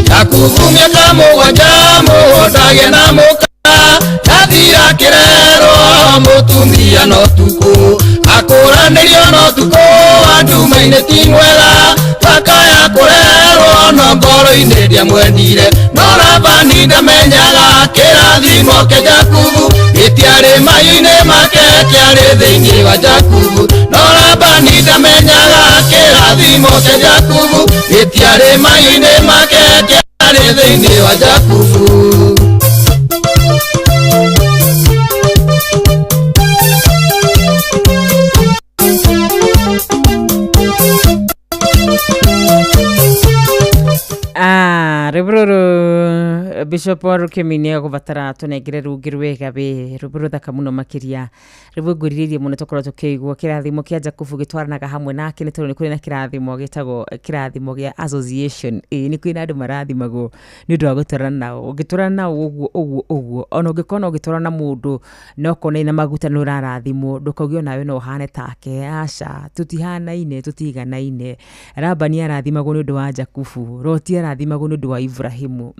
Jakubu mĩaka 7 mũgũndage na mũka yathira kĩrerwo mũtumia no tukũ akũranĩrio no tukũ wa nduma-inĩ ti mwega takaya kũrerwo no ngoro-inĩ ndiamwendire no Labani ndamenyaga kĩrathimo kĩa Jakubu gĩtiarĩ mahiũ-inĩ make kĩarĩ thĩinĩ wa Jakubu no Labani ndamenyaga kĩrathimo kĩa Jakubu gĩtiarĩ mahiũ-inĩ make kĩarĩ thĩinĩ wa Jakubu. Ah, rwĩmbo rũrũ Bishop wa Rukemi nĩ egũbatara tũnengere rũngĩ rwega we rwĩmbo rũthaka mũno makĩria rwĩmbo ngwĩrirĩirie mũno tũkorwo tũkĩigua kĩrathimo kĩa Jakubu gĩtwaranaga hamwe nake nĩ tondũ nĩ kũrĩ na kĩrathimo gĩtagwo kĩrathimo gĩa association. Ĩĩ nĩ kũrĩ na andũ marathimagwo nĩ ũndũ wa gũtwarana nao. Ũngĩtwarana nao ũguo ũguo ũguo ona ũngĩkorwo no ũgĩtwarana na mũndũ na okorwo nĩ na maguta nĩ ũrarathimwo ndũkauge onawe no ũhane take, aca, tũtihanaine tũtiganaine. Labani arathimagwo nĩ ũndũ wa Jakubu, Loti arathimagwo nĩ ũndũ wa Ibrahimu.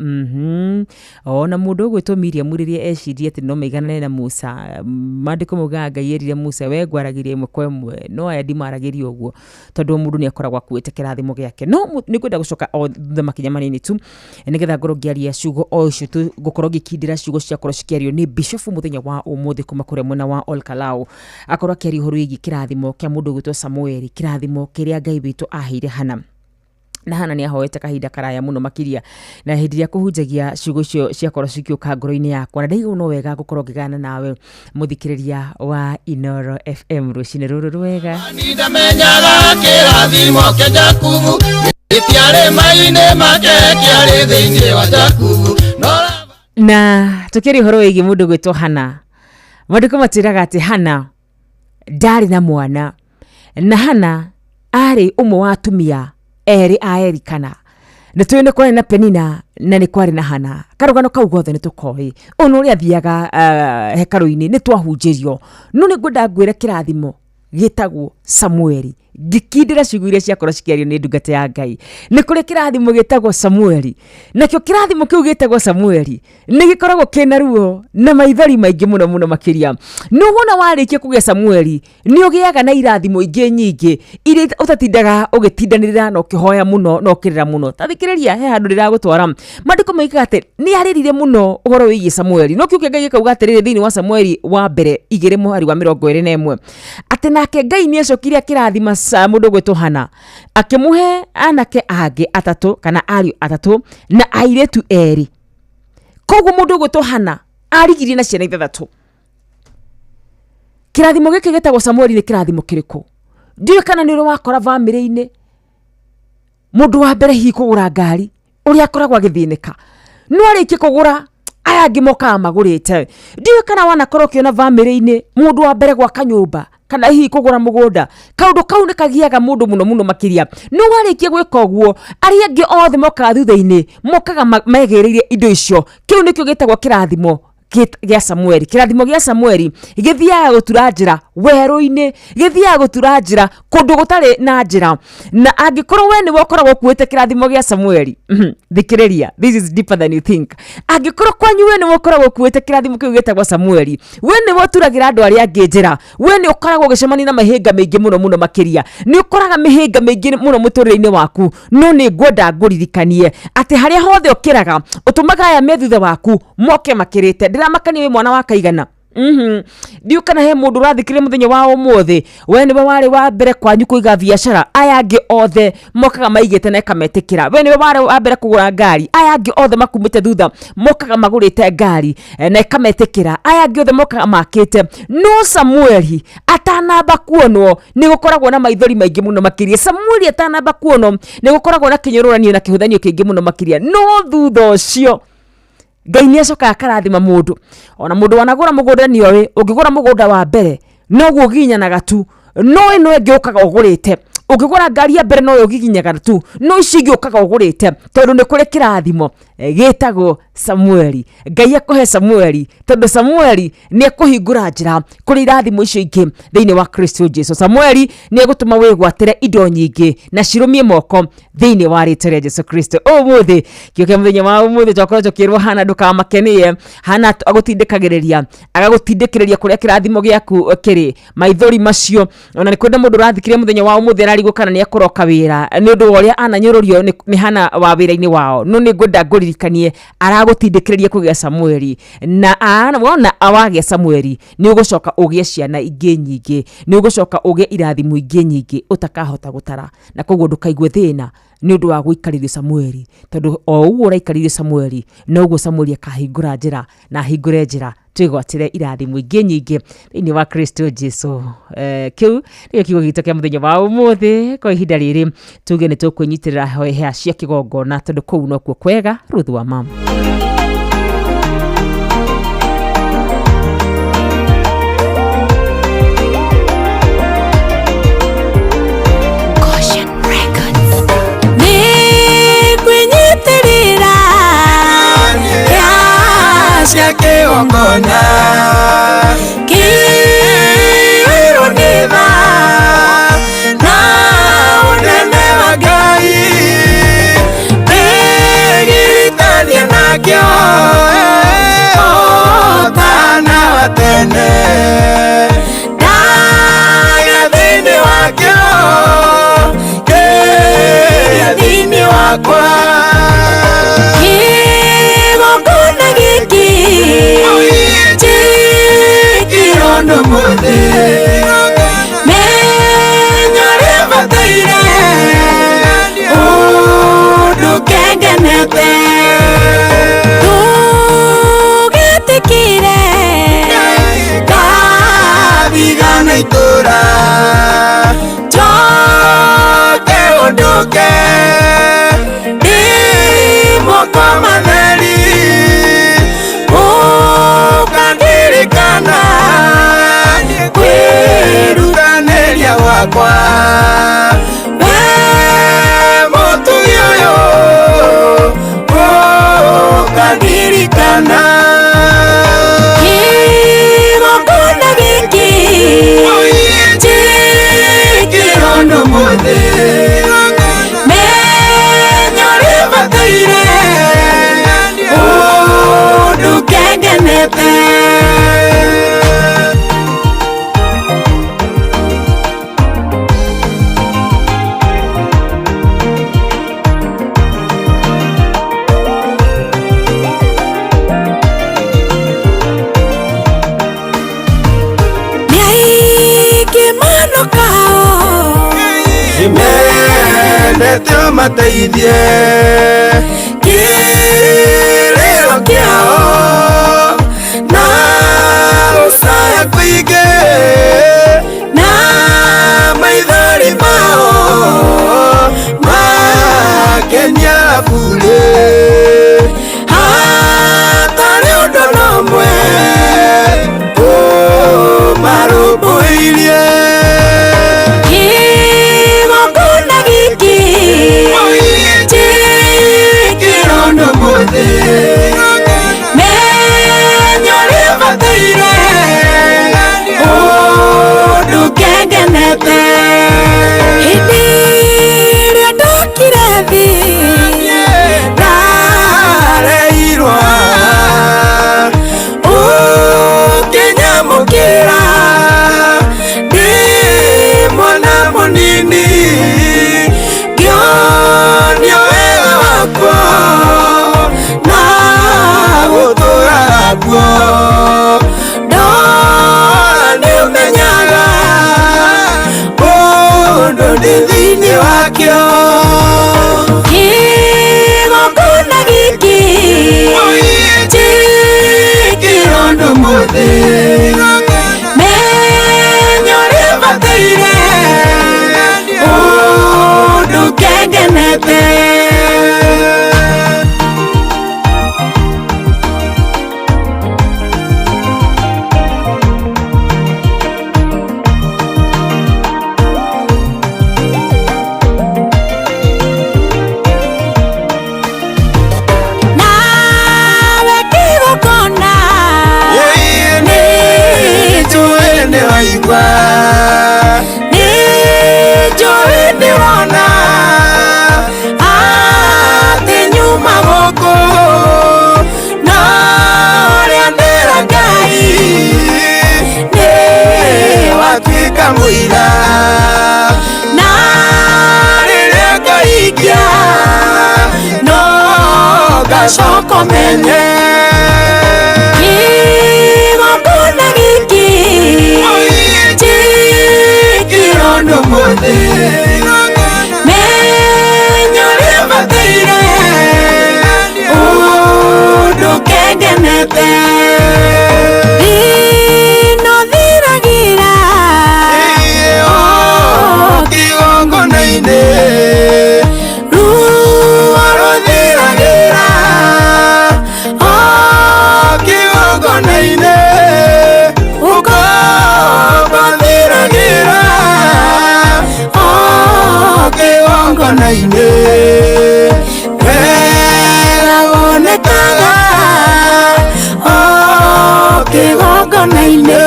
Ona mũndũ ũgwĩtwo Miriam rĩrĩa eciririe atĩ no maiganane na Musa, maandĩko maugaga Ngai erire Musa we ngwaragĩria ĩmwe kwa ĩmwe, no aya ndimaragĩria ũguo tondũ o mũndũ nĩ akoragwo akuĩte kĩrathimo gĩake. No nĩ ngwenda gũcoka o thutha makinya manini tu nĩgetha ngorwo ngĩaria ciugo o icio tu, ngũkorwo ngĩkindĩra ciugo ciakorwo cikĩario nĩ Bishop mũthenya wa ũmũthĩ kuma kũrĩa mwena wa Olkalau, akorwo akĩaria ũhoro wĩgiĩ kĩrathimo kĩa mũndũ ũgwĩtwo Samueli, kĩrathimo kĩrĩa Ngai witũ aheire Hana. Na Hana nĩ ahoete kahinda karaya mũno makĩria, na hĩndĩ ĩrĩa kũhunjagia ciugo icio ciakorwo cikĩũka ngoro-inĩ yakwa, na ndaigua no wega gũkorwo ngĩgayana nawe mũthikĩrĩria wa Inooro FM rũcinĩ rũrũ rwega. Ndamenyaga kĩrathimo kĩa Jakubu gĩtiarĩ mai-inĩ make kĩarĩ thĩinĩ wa Jakubu. Na tũkĩaria ũhoro wĩgiĩ mũndũ gwĩtwo Hana, maandĩko matwĩraga atĩ Hana ndarĩ na mwana, na Hana arĩ ũmwe wa atumia erĩ a Elikana. Nĩ tũĩ nĩ kwarĩ na Penina na nĩ kwarĩ na Hana. Karũgano kau gothe nĩ tũkoĩ. Ũyũ nĩ ũrĩa athiaga hekarũ-inĩ nĩ twahunjĩrio. No nĩ ngwenda ngwĩre kĩrathimo gĩtagwo Samueli. Ngĩkindĩra ciugo iria ciakorwo cikĩario nĩ ndungata ya Ngai. Nĩ kũrĩ kĩrathimo gĩtagwo Samueli. Nakĩo kĩrathimo kĩu gĩtagwo Samueli nĩ gĩkoragwo kĩna ruo na maithori maingĩ mũno mũno makĩria. Nĩ wona warĩkia kũgĩa Samueli nĩ ũgĩaga na irathimo ingĩ nyingĩ iria ũtatindaga ũgĩtindanĩrĩra na ũkĩhoya mũno na ũkĩrĩra mũno. Ta thikĩrĩria, he handũ ndĩragũtwara. Maandĩko moigaga atĩ nĩ arĩrire mũno ũhoro wĩgiĩ Samueli. No kiugo kĩa Ngai gĩkauga atĩrĩrĩ thĩinĩ wa Samueli wa mbere igĩrĩ mũhari wa 21 atĩ nake Ngai nĩ acokire akĩrathima mũndũ ũgwĩtwo Hana, akĩmũhe anake angĩ atatũ kana ariũ atatũ na airĩtu erĩ. Koguo mũndũ ũgwĩtwo Hana arigirie na ciana 6. Kĩrathimo gĩkĩ gĩtagwo Samueli nĩ kĩrathimo kĩrĩkũ? Ndiũĩ kana nĩ ũrĩ wakora bamĩrĩ-inĩ mũndũ wa mbere hihi kũgũra ngari ũrĩa akoragwo agĩthĩnĩka, no arĩkie kũgũra aya angĩ mokaga magũrĩte. Ndiũĩ kana wanakorwo ũkĩona bamĩrĩ-inĩ mũndũ wa mbere gwaka nyũmba kana hihi kũgũra mũgũnda, kaũndũ kau nĩ kagiaga mũndũ mũno mũno makĩria. No warĩkia gwĩka ũguo arĩa angĩ othe mokaga thutha-inĩ mokaga megĩrĩire indo icio. Kĩu nĩkĩo gĩtagwo kĩrathimo gĩa Samueli. Kĩrathimo gĩa Samueli gĩthiaga gũtura njĩra werũ-inĩ, gĩthiaga gũtura njĩra kũndũ gũtarĩ na njĩra. Na angĩkorwo we nĩwe ũkoragwo ũkuĩte kĩrathimo gĩa Samueli, thikĩrĩria, this is deeper than you think. Angĩkorwo kwanyu we nĩwe ũkoragwo ũkuĩte kĩrathimo kĩu gĩtagwo Samueli, we nĩwe ũturagĩra andũ arĩa angĩ njĩra, we nĩ ũkoragwo ũgĩcemania na mĩhĩnga mĩingĩ mũno mũno makĩria, nĩ ũkoraga mĩhĩnga mĩingĩ mũno mũtũrĩre-inĩ waku. No nĩ ngwenda ngũririkanie atĩ harĩa hothe ũkĩraga ũtũmaga aya me thutha waku moke makĩrĩte. Ndĩramakania wĩ mwana wa kaigana. Ndiũĩ kana he mũndũ ũrathikĩrĩria mũthenya wa ũmũthĩ, we nĩwe warĩ wa mbere kwanyu kũiga biacara, aya angĩ othe mokaga maigĩte na ĩkametĩkĩra. We nĩwe warĩ wa mbere kũgũra ngari, aya angĩ othe makumĩte thutha mokaga magũrĩte ngari na ĩkametĩkĩra, aya angĩ othe mokaga makĩte. No Samueli atanamba kuonwo nĩ gũkoragwo na maithori maingĩ mũno makĩria. Samueli atanamba kuonwo nĩ gũkoragwo na kĩnyũrũranio na kĩhũthanio kĩingĩ mũno makĩria. No thutha ũcio Ngai nĩ acokaga akarathima mũndũ. Ona mũndũ wanagũra mũgũnda nĩ oĩ, ũngĩgũra mũgũnda wa mbere noguo ũgiginyanaga tu, no ĩno ĩngĩ ũkaga ũgũrĩte. Ũngĩgũra ngari ya mbere noyo ũgiginyaga tu, no ici ingĩ ũkaga ũgũrĩte, tondũ nĩ kũrĩ kĩrathimo gĩtagwo Samueli. Ngai akũhe Samueli, tondũ Samueli nĩ ekũhingũra njĩra kũrĩ irathimo icio ingĩ thĩinĩ wa Kristo Jesu. Samueli nĩ egũtũma wĩgwatĩre indo nyingĩ na cirũmie moko thĩinĩ wa rĩtwa rĩa Jesu Kristo. Ũmũthĩ kĩo kĩa mũthenya wa ũmũthĩ twakorwo tũkĩrwo Hana ndũkamakenie. Hana agũtindĩkagĩrĩria, agagũtindĩkĩrĩria kũrĩa kĩrathimo gĩaku kĩrĩ. Maithori macio ona nĩ kwenda mũndũ ũrathikĩrĩria mũthenya wa ũmũthĩ ararigwo kana nĩ ekũroka wĩra nĩ ũndũ wa ũrĩa ananyũrũrio nĩ Hana wa wĩra-inĩ wao. No nĩ ngwenda ngũririkanie aragũtindĩkĩrĩria kũgĩa Samueli, na wona wagĩa Samueli nĩ ũgũcoka ũgĩe ciana ingĩ nyingĩ, nĩ ũgũcoka ũgĩe irathimo ingĩ nyingĩ ũtakahota gũtara. Na koguo ndũkaigue thĩna nĩ ũndũ wa gũikarĩrio Samueli, tondũ o ũguo ũraikarĩrio Samueli noguo Samueli akahingũra njĩra na ahingũre njĩra twĩgwatĩre irathimo ingĩ nyingĩ thĩinĩ wa Kristo Jesu. Kĩu nĩkĩo kiugo gitũ kĩa mũthenya wa ũmũthĩ. Kwa ihinda rĩrĩ tuge nĩ tũkwĩnyitĩrĩra hea cia kĩgongona, tondũ kũu nokuo kwega. Ruth wa mama. Cia kĩgongona kĩirwo nĩ tha na ũnene wa Ngai, ndĩgiritania nakĩo ũtana wa tene, ndagĩa thĩinĩ wakĩo kĩrĩa thĩinĩ wakwa. Kĩgongona gĩkĩ njĩkĩrwo nĩ mũthĩ, menya ũrĩa bataire ũndũ kengenete, tũgĩtĩkĩre ndathigana itũra njoke ũndũke ndĩ moko matheri, ũkandirikana kwĩrutanĩria gwakwa. We mũtugi ũyũ ũkandirikana. Kĩgongona gĩkĩ njĩkĩrwo nĩ mũthĩ, menya ũrĩa bataire ũndũ kengenete. Nĩ aingĩ manokao mendete ũmateithie kĩrĩro kĩao na gũcaya kũingĩ na maithori mao makenia burĩ, hatarĩ ũndũ n'ũmwe ũmarũmbũirie. Kĩgongona gĩkĩ njĩkĩrwo nĩ mũthĩ, menya ũrĩa bataire ũndũ kengenete. Hĩndĩ ĩrĩa ndokire thĩ ndareirwo ũkĩnyamũkĩra ndĩ mwana mũnini, ngĩonio wega wakwa na gũtũũra kuo. Ndora nĩũmenyaga ũndũ ndĩ thĩinĩ wakĩo. Kĩgongona gĩkĩ njĩkĩrwo nĩ mũthĩ, menya ũrĩa bataire ũndũ kengenete. Na Menye Kigongona gĩkĩ Njĩkĩrwo ũndũ mũthĩ Menya ũrĩa bataire Ũndũ kengenete Ĩno thiragĩra Kigongona-inĩ Ruo Rũthiragĩra Kigongona-inĩ Ũkombo thiragĩra Kigongona-inĩ Wega wonekaga Kigongona-inĩ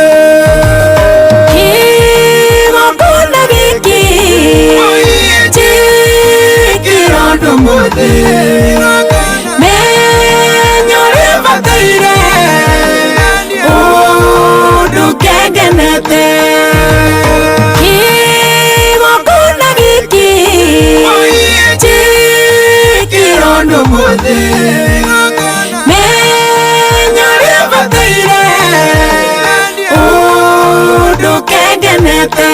Kigongona gĩkĩ Njĩkĩrwo ũndũ mũthĩ Menya ũrĩa bataire Ũndũ kengenete Kigongona gĩkĩ Njĩkĩrwo ũndũ mũthĩ Menya ũrĩa bataire Ũndũ kengenete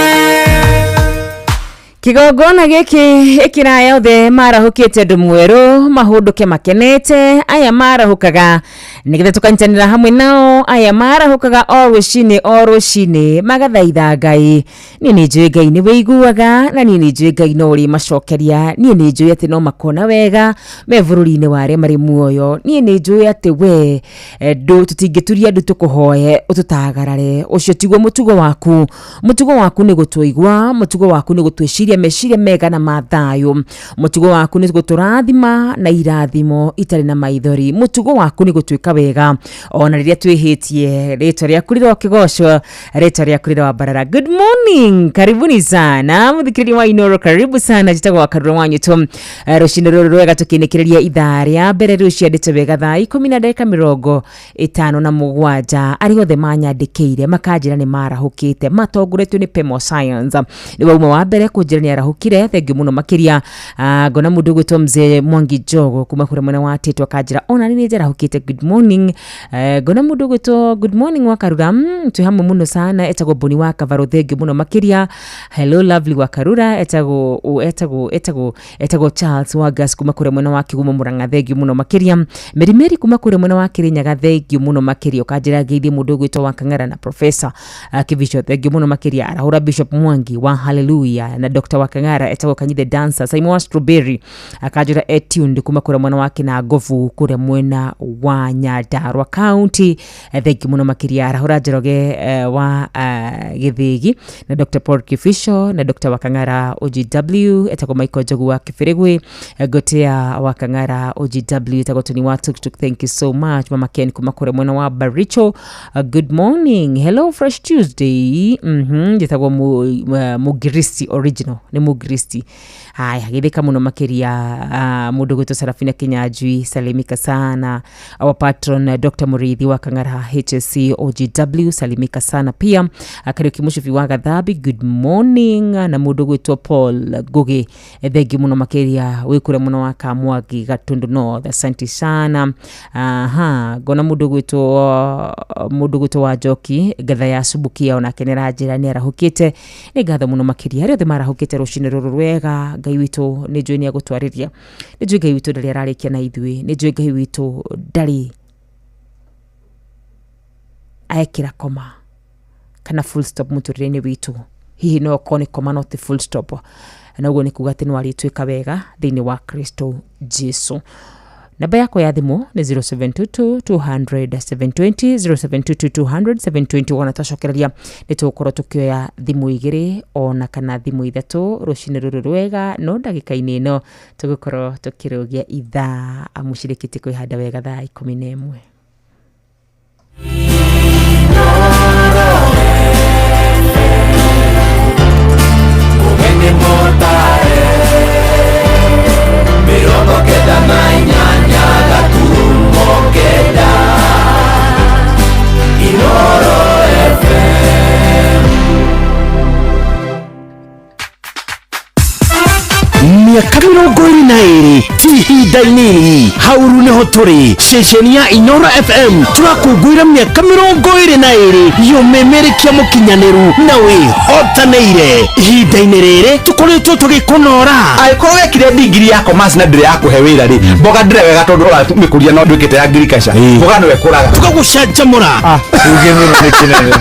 Kigongona gĩkĩ ĩkĩra aya othe marahũkĩte ũndũ mwerũ mahũndũke makenete aya marahũkaga nĩgetha tũkanyitanĩra hamwe nao aya marahũkaga o rũcinĩ o rũcinĩ magathaitha Ngai. Niĩ nĩ njũĩ Ngai nĩ wĩiguaga na niĩ nĩ njũĩ Ngai no ũrĩmacokeria. Niĩ nĩ njũĩ atĩ no makona wega me bũrũri-inĩ wa arĩa marĩ muoyo. Niĩ nĩ njũĩ atĩ we tũtingĩturia andũ tũkũhoe ũtũtagarare. Ũcio tiguo mũtugo waku. Mũtugo waku nĩ gũtũigua, mũtugo waku nĩ gũtwĩciria meciria mega na ma thayũ. Mũtugo waku nĩ gũtũrathima na irathimo itarĩ na maithori. Mũtugo waku nĩ gũtwĩka wega ona rĩrĩa twĩhĩtie. Rĩtwa rĩaku rĩrokĩgocwo, rĩtwa rĩaku rĩroambarara. Good morning, karibuni sana mũthikĩrĩria wa Inoro, karibu sana. Njĩtagwo Wakarura wa Nyuto. Rũcinĩ rũrũ rwega tũkĩnĩkĩrĩria ithaa rĩa mbere rĩu ciandĩte wega thaa ikũmi na ndagĩka mĩrongo ĩtano na mũgwanja. Arĩa othe manyandĩkĩire makanjĩra nĩ marahũkĩte matongoretio nĩ Pemo Science. Nĩ wauma wa mbere kũnjĩra nĩ arahũkire, thengiũ mũno makĩria. Ngona mũndũ ũgwĩtwo Mzee Mwangi Njogo kuma kũrĩa mwena wa Tĩtũ akanjĩra ona nĩ njarahũkĩte, good morning. Ngona mũndũ ũgwĩtwo good morning wa Karura, twĩ hamwe mũno sana, etagwo Boni wa Kavarũ, thengiũ mũno makĩria. Hello lovely wa Karura, etagwo etagwo etagwo etagwo Charles wa Gas kuma kũrĩa mwena wa Kigumo Murang'a, thengiũ mũno makĩria. Meri Meri kuma kũrĩa mwena wa Kirinyaga, thengiũ mũno makĩria. Ũkanjĩra ngeithie mũndũ ũgwĩtwo wa Kang'ara na Professor Kibicho, thengiũ mũno makĩria. Arahũra Bishop Mwangi wa Hallelujah na Dr. wa Kang'ara etagwo Kanyithe Dancer. Simon wa Strawberry akanjĩra etuned kuma kũrĩa mwena wa Kinangovu kũrĩa mwena wa Nyandarua County, thengiũ mũno makĩria. Arahũra Njoroge wa Gĩthĩgi na Dr. Paul Kibisho na Dr. Wakang'ara OGW etagwo Michael Njogu wa Kibirigwi, Gotea Wakang'ara OGW etagwo Tony wa Tuktuk, thank you so much. Mama Ken kuma kũrĩa mwena wa Baricho, good morning, hello fresh Tuesday. Njĩtagwo Mugiristi original, nĩ Mugiristi. Haya, githika mũno makĩria. Mũndũ gwĩtwo Sarafina Kinyanjui, salimika sana. Our patron Dr. Muriithi wa Kang'ara HSC OGW, salimika sana pia. Kariuki Mũcibi wa Gathambi, good morning. Na mũndũ gwĩtwo Paul Ngugi, thengiũ mũno makĩria, wĩ kũrĩa mũno wa Kamwangi Gatundu North, asante sana. Aha, ngona mũndũ gwĩtwo wa Njoki Ngatha ya Subukia, onake nĩ aranjĩra nĩ arahũkĩte. Nĩ ngatho mũno makĩria arĩa othe marahũkĩte rũcinĩ rũrũ rwega. Ngai witũ nĩ njũĩ nĩ agũtwarĩria, nĩ njũĩ Ngai witũ ndarĩ ararĩkia na ithuĩ, nĩ njũĩ Ngai witũ ndarĩ aekĩra koma kana full stop mũtũrĩre-inĩ witũ. Hihi no okorwo nĩ koma no ti full stop, na ũguo nĩ kuga atĩ no arĩtuĩka wega thĩinĩ wa Kristo Jesu. Namba yakwa ya thimũ nĩ 0722 200 720, 0722 200 720. Wona twacokereria nĩ tũgũkorwo tũkĩoya thimũ igĩrĩ ona kana thimũ ithatũ rũcinĩ rũrũ rwega, no ndagĩka-inĩ ĩno tũgũkorwo tũkĩrũgia ithaa amũcirĩkĩtie kwĩhanda wega thaa 11. Ũgeni mũtare 98 gaturumo 9 Inoro FM. Mĩaka 22 ti ihinda inini. Hauru nĩho tũrĩ ceceni ya Inoro FM, tũrakũngũĩra mĩaka 22 yũmĩmĩrĩkia mũkinyanĩru na wĩhotanĩire. Ihinda-inĩ rĩrĩ tũkoretwo tũgĩkũnora. Angĩkorwo wekire ndigiri ya commerce na ndĩrĩ ya kũhe wĩra rĩ, mboga ndĩre wega tondũ ũramĩkũria no ndwĩkĩte agriculture, mboga no ĩkũraga. Tũgagũcanjamũra. Gĩthũnũ nĩ kĩnene,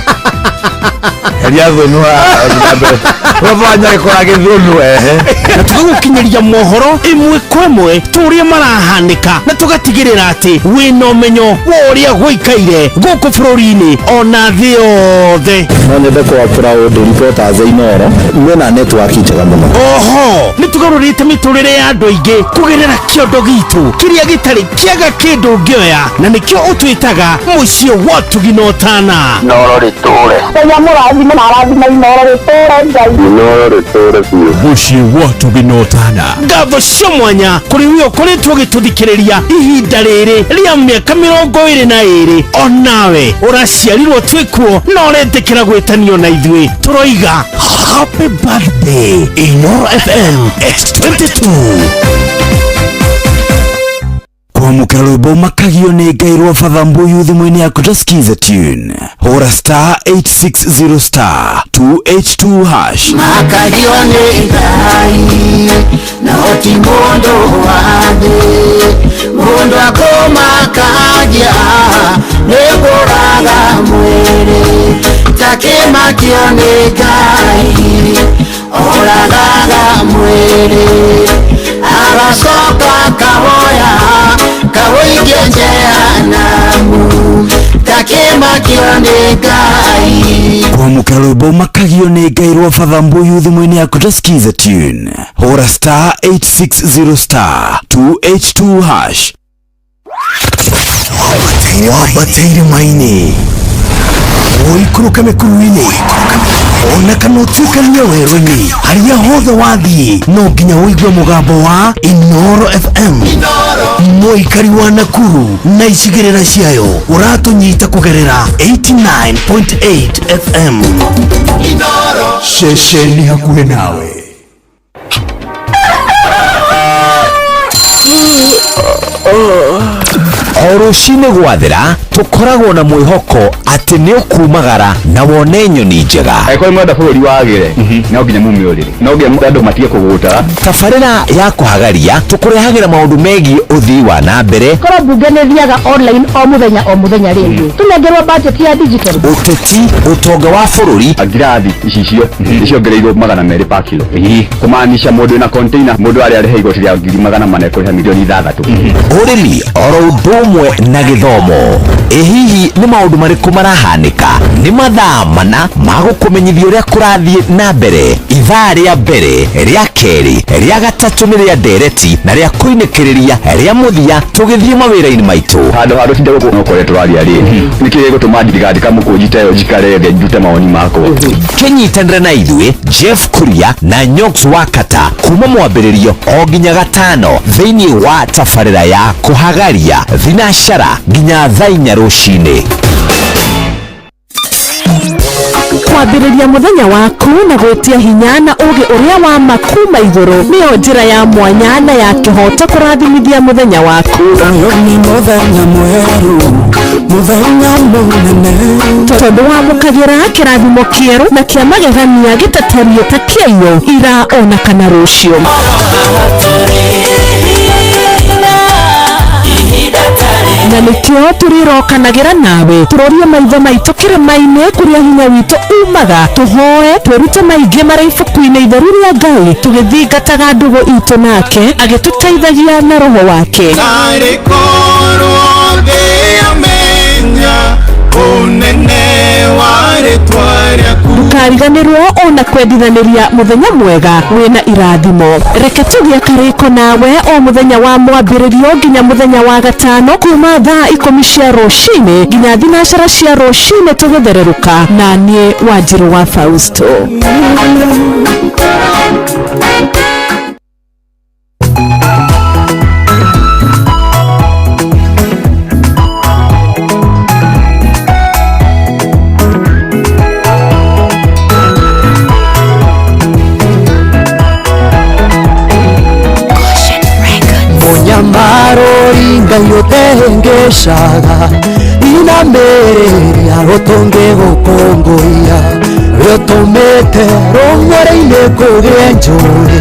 heria thũnũ haha mbere wabanya gĩkũra gĩthũnũ ehe. Na tũgagũkinyĩria mohoro ĩmwe kwa ĩmwe tũrĩa marahanĩka, na tũgatigĩrĩra atĩ wĩna ũmenyo wa ũrĩa gũikaire gũkũ bũrũri-inĩ ona thĩ yothe. No nyende kwa proud reporters a Inoro mena network njega mũno. Oho nĩ tũgarũrĩte mĩtũrĩre ya andũ aingĩ kũgerera kĩondo gitũ kĩrĩa gĩtarĩ kĩaga kĩndũ ũngĩoya, na nĩkĩo ũtwĩtaga mũciĩ wa ũtugi na ũtana. Inoro rĩtũre. Ngai amũrathime na arathime Inoro rĩtũre Ngai. Inoro rĩtũre biũ. Mũciĩ wa ũtugi na ũtana. Ngatho cia mwanya kũrĩ we ũkoretwo ũgĩtũthikĩrĩria ihinda rĩrĩ rĩa mĩaka 22. Onawe ũraciarirwo twĩkuo na ũretĩkĩra gwĩtanio na ithuĩ, tũroiga happy birthday Inoro FM X22. Kwamũkĩra rwĩmbo makagio nĩ Ngai rwa Father Mbuyu thimũ-inĩ yaku, just skiza tune, hũra star 860 star 282 hash. Makagio nĩ Ngai no ti mũndũ wa thĩ, mũndũ akũmakagia nĩ kũraga mwĩrĩ, takĩmakio nĩ Ngai oragaga mwĩrĩ, agacoka kawoya kawoikia jehanamu, takĩmakio nĩ Ngai. Kwamũkĩra rwĩmbo makagio nĩ Ngai rwa Father Mbuyu thimũ-inĩ yaku, just skiza tune, hũra star 860 star 282 hash. Wambate irĩma-inĩ, ũikũrũke mĩkuru-inĩ, ona kana ũtuĩkanie werũ-inĩ, harĩa hothe wathiĩ no nginya ũigue mũgambo wa Inoro FM. Mũikari wa Nakuru na icigĩrĩra ciayo, ũratũnyita kũgerera 89.8 FM, ceceni hakuhĩ nawe. O rũcinĩ gwathera tũkoragwo na mwĩhoko atĩ nĩ ũkumagara na wone nyoni njega. Angĩkorwo mwenda bũrũri wagĩre, no nginya mume ũrĩrĩ, no nginya andũ matige kũgũta. Tabarĩra ya kũhagaria tũkũrehagĩra maũndũ megiĩ ũthii wa na mbere, Korwo mbunge nĩ thiaga online o mũthenya o mũthenya, rĩngĩ tũnengerwo budget ya digital. Ũteti, ũtonga wa bũrũri. Ngirathi icicio nĩciongereirwo 200 pa kilo, kũmaanisha mũndũ wĩna container, mũndũ arĩa arĩha igoti rĩa 400,000 ekũrĩha 6 milioni. Ũrĩmi oro ũndũ ũmwe na gĩthomo. Ĩ hihi nĩ maũndũ marĩkũ marahanĩka? Nĩ mathaa mana ma gũkũmenyithia ũrĩa kũrathiĩ na mbere. Ithaa rĩa mbere, rĩa kerĩ, rĩa gatatũ nĩ rĩa ndereti, na rĩa kũinĩkĩrĩria rĩa mũthia tũgĩthiĩ mawĩra-inĩ maitũ. Handũ ha rũtinda gũkũ no kũrĩa tũraria rĩ, nĩkĩ gĩgũtũma ndigandĩka mũkũnji ta ĩyo njikare thĩ ndute mawoni makwa? Kĩnyitanĩre na ithuĩ Jeff Kuria na Nyox Wakata kuma mwambĩrĩrio o nginya gatano thĩinĩ wa tabarĩra ya kũhagaria, thinacara nginya thaa 4 rũcinĩ. Kwambĩrĩria mũthenya waku na gwĩtia hinya na ũgĩ ũrĩa wa ma kuma igũrũ nĩyo njĩra ya mwanya na ya kĩhoto kũrathimithia mũthenya waku. Ũyũ nĩ mũthenya mwerũ, mũthenya mũnene, tondũ wamũkagĩra kĩrathimo kĩerũ na kĩa magegania gĩtatariĩ ta kĩaiyũ ira ona kana rũciũ. Na nĩkĩo tũrĩrokanagĩra nawe tũrorie maitho maitũ kĩrĩma-inĩ kũrĩa hinya witũ umaga, tũhoe twĩrute maingĩ marĩa ibuku-inĩ itheru rĩa Ngai, tũgĩthingataga ndũgũ itũ nake agĩtũteithagia na roho wake. Tarĩ korwo thĩ yamenya ũnene wa rĩtwa rĩaku. Ndũkariganĩrwo ona kwendithanĩria mũthenya mwega wĩna irathimo. Reke tũgĩe karĩko nawe o mũthenya wa mwambĩrĩrio nginya mũthenya wa gatano kuma thaa 10 cia rũcinĩ nginya thinacara cia rũcinĩ tũgĩthererũka, na niĩ Wanjirũ wa Fausto. Ngai ũtehĩngĩcaga inamĩrĩria rũtũngĩgũkũngũiya rũtũmĩte rũng'ũrĩ-inĩ kũgĩe njũĩ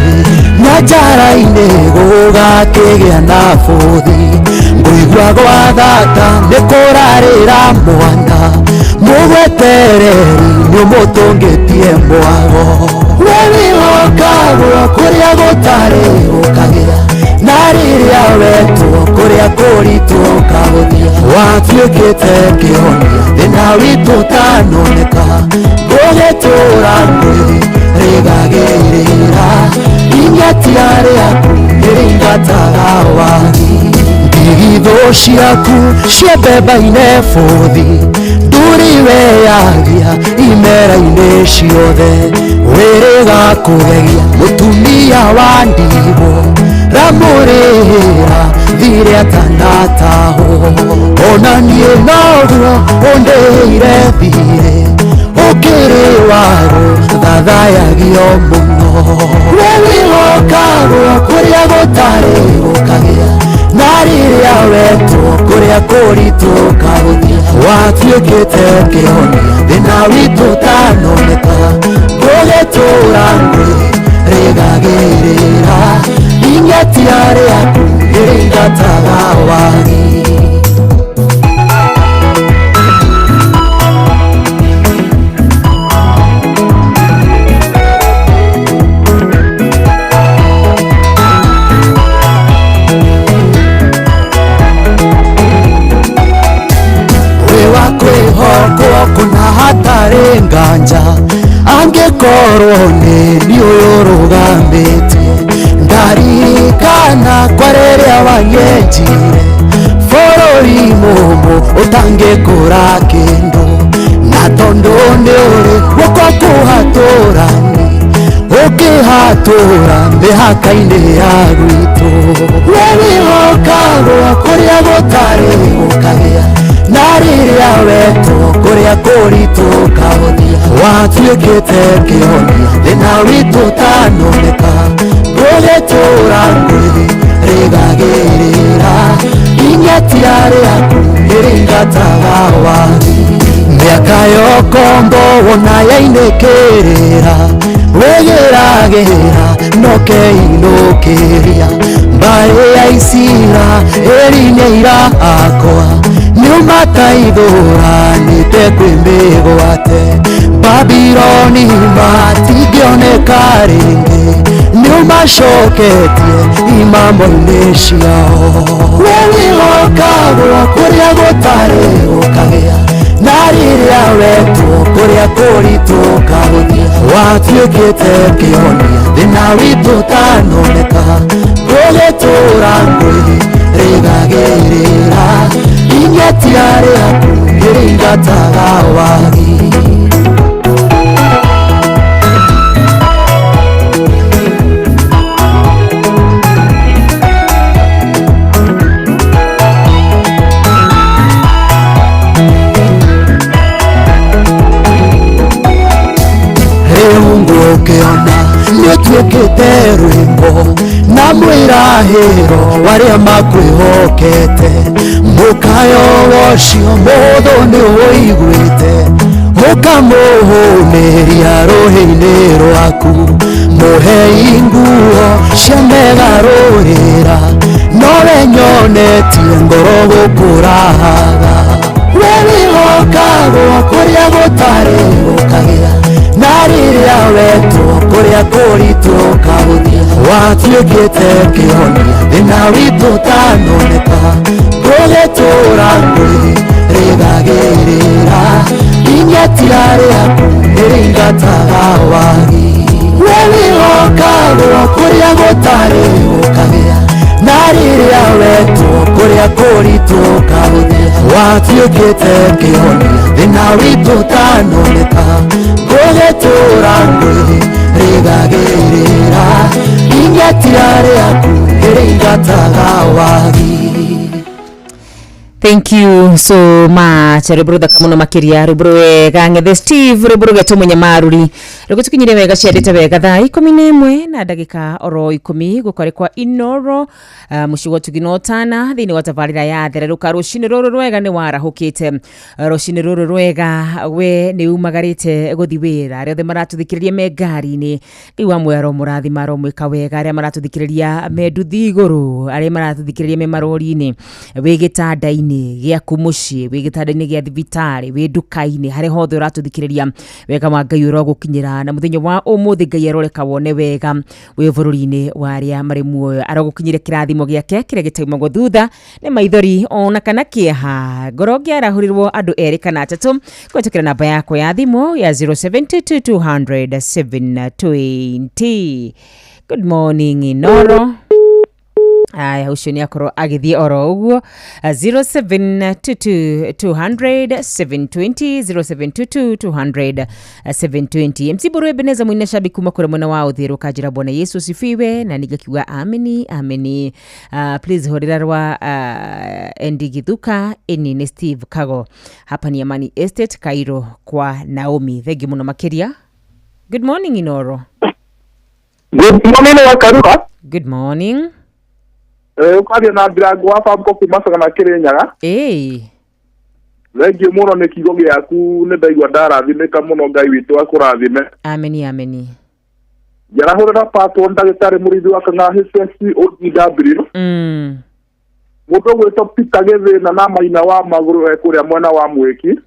na njara-inĩ gũgakĩgĩa na bũthi ngũigua gwa thata nĩ kũrarĩra mwana mũgwetereri nĩ ũmũtũngĩtie mwago we wĩhokagwo kũrĩa gũtarĩ gũkagĩa na rĩrĩa wetwo kũrĩa kũritũ ũkahũthia watuĩkĩte kĩhonia thĩna witũ ũtanoneka gũgĩtũra ngũĩ rĩgagĩrĩra inyatia rĩaku nĩrĩingataga wagi ndigithũ ciaku cia mbemba-inĩ bũthi ndũrĩ weyagia imera-inĩ ciothe wĩrĩga kũgegia mũtumia wa ndigwo ramũrĩhĩra thirĩ atanatahwo ona niĩ noguo ũndĩhĩire thirĩ ũkĩrĩ warũ thathayagio mũno we wĩhokagwo kũrĩa gũtarĩ gũkagĩa na rĩrĩa wetwo kũrĩa kũritũ ũkahũthia watuĩkĩte kĩhonia thĩna witũ ũtanoneka gũgĩtũra ngũĩ rĩgagĩrĩra inyatia rĩaku nĩrĩingataga wagi. Kwĩhokwo kũna hatarĩ nganja angĩkorwo nĩ niĩ ũyũ ũrũgamĩtie ndaririkana kwa rĩrĩa wanyenjire bũrũri mũmũ ũtangĩkũra kĩndũ na tondũ nĩ ũrĩ guoko kũhatũrani ũkĩhatũra mĩhaka-inĩ ya gwitũ we wĩhokagwo kũrĩa gũtarĩ gũkagĩa na rĩrĩa wetwo kũrĩa kũritũ ũkahũthia watuĩkĩte kĩhonia thĩna witũ ũtanoneka gũgĩtũra ngũĩ rĩgagĩrĩra inyatia rĩaku nĩrĩingataga wagi mĩaka yokombo wona yainĩkĩrĩra wĩgĩragĩra nokeinũkĩria mbarĩ ya Isiraeli nĩ ira akwa nĩũmataithũranĩte kwĩ mĩgwate Babiloni matingĩoneka rĩngĩ nĩũmacoketie imamo-inĩ ciao we wĩhokagwo kũrĩa gũtarĩ gũkagĩa na rĩrĩa wetwo kũrĩa kũritũ ũkahũthia watuĩkĩte kĩhonia thĩna witũ ũtanoneka gũgĩtũra ngũĩ rĩgagĩrĩra inyatia rĩaku nĩrĩingataga wagi. Rĩu ngũkĩona nĩũtuĩkĩte rwĩmbo na mwĩrahĩro warĩa makwĩhokete mũkayo ũcio mũhũthũ nĩũiguĩte ũkamũhũmĩria rũhĩ-inĩ rwaku mũhei nguo cia megarũrĩra nowe nyonetie ngoro gũkũrahaga we wĩhokagwo kũrĩa gũtarĩ gũkagĩa na rĩrĩa wetwo kũrĩa kũritũ ũkahũthia watuĩkĩte kĩhonia thĩna witũ ũtanoneka gũgĩtũra ngũĩ rĩgagĩrĩra inyatia rĩaku nĩrĩingataga wagi we wĩhokagwo kũrĩa gũtarĩ gũkagĩa na rĩrĩa wetwo kũrĩa kũritũ ũkahũthia watuĩkĩte kĩhonia thĩna witũ ũtanoneka gũgĩtũra ngũĩ rĩgagĩrĩra inyatia rĩaku nĩrĩingataga wagi. Thank you so much. Rwĩmbo rũthaka mũno makĩria, rwĩmbo rwega ng'ethe Steve, rwĩmbo rũgetwo mũnyamaruri, rũgĩtũkinyire wega ciandĩte wega thaa 11 na ndagĩka oro 10 gũkwarĩ kwa Inoro, mũciĩ wa Ũtugi na Ũtana thĩinĩ wa tabarĩra ya thererũka. Rũcinĩ rũrũ rwega nĩ warahũkĩte, rũcinĩ rũrũ rwega we nĩ umagarĩte gũthi wĩra, arĩa othe maratũthikĩrĩria me ngari-inĩ, Ngai wa muoyo aromũrathima, aromwĩka wega, arĩa maratũthikĩrĩria me nduthi igũrũ, arĩa maratũthikĩrĩria me marori-inĩ, wĩ gĩtanda-inĩ gĩaku mũciĩ, wĩ gĩtanda-inĩ gĩa thibitarĩ, wĩ nduka-inĩ, harĩa hothe ũratũthikĩrĩria, wega wa Ngai ũrogũkinyĩra na mũthenya wa ũmũthĩ Ngai aroreka wone wega wĩ bũrũri-inĩ wa arĩa marĩ muoyo, arogũkinyĩre kĩrathimo gĩake kĩrĩa gĩtaumagwo thutha nĩ maithori ona kana kĩeha. Ngoro ngĩarahũrĩrwo andũ erĩ kana atatũ kũhetũkĩra namba yakwa ya thimũ ya 0722 200 720. Good morning, Inoro. Aya, ũcio nĩ akorwo agĩthiĩ oro ũguo. 0722 200 720, 0722 200 720. MC Buru Ebeneza mwine shabi kuma kure mwena wa Uthiru kanjira Bwana Yesu sifiwe na nigakiuga ameni ameni. Please horera rwa Endi Githuka eni ni Steve Kago, hapa ni Amani Estate Cairo kwa Naomi. Thank you muno makiria. Good morning, Inoro. Good morning, Wakarura. Good morning. Ũkaria na Ndirango wa Bamko kuma Sagana Kĩrĩnyaga. Ĩĩ. Thengiũ mũno nĩ kiugo gĩaku, nĩ ndaigua ndarathimĩka mũno, Ngai witũ akũrathime. Ameni ameni. Njarahũrĩra patwo ndagĩtarĩ mũrĩithi wa Kang'a HSC OGW. Mũndũ ũgwĩtwo Peter Gĩthĩna na Maina wa Magũrũ e kũrĩa mwena wa Mwĩki.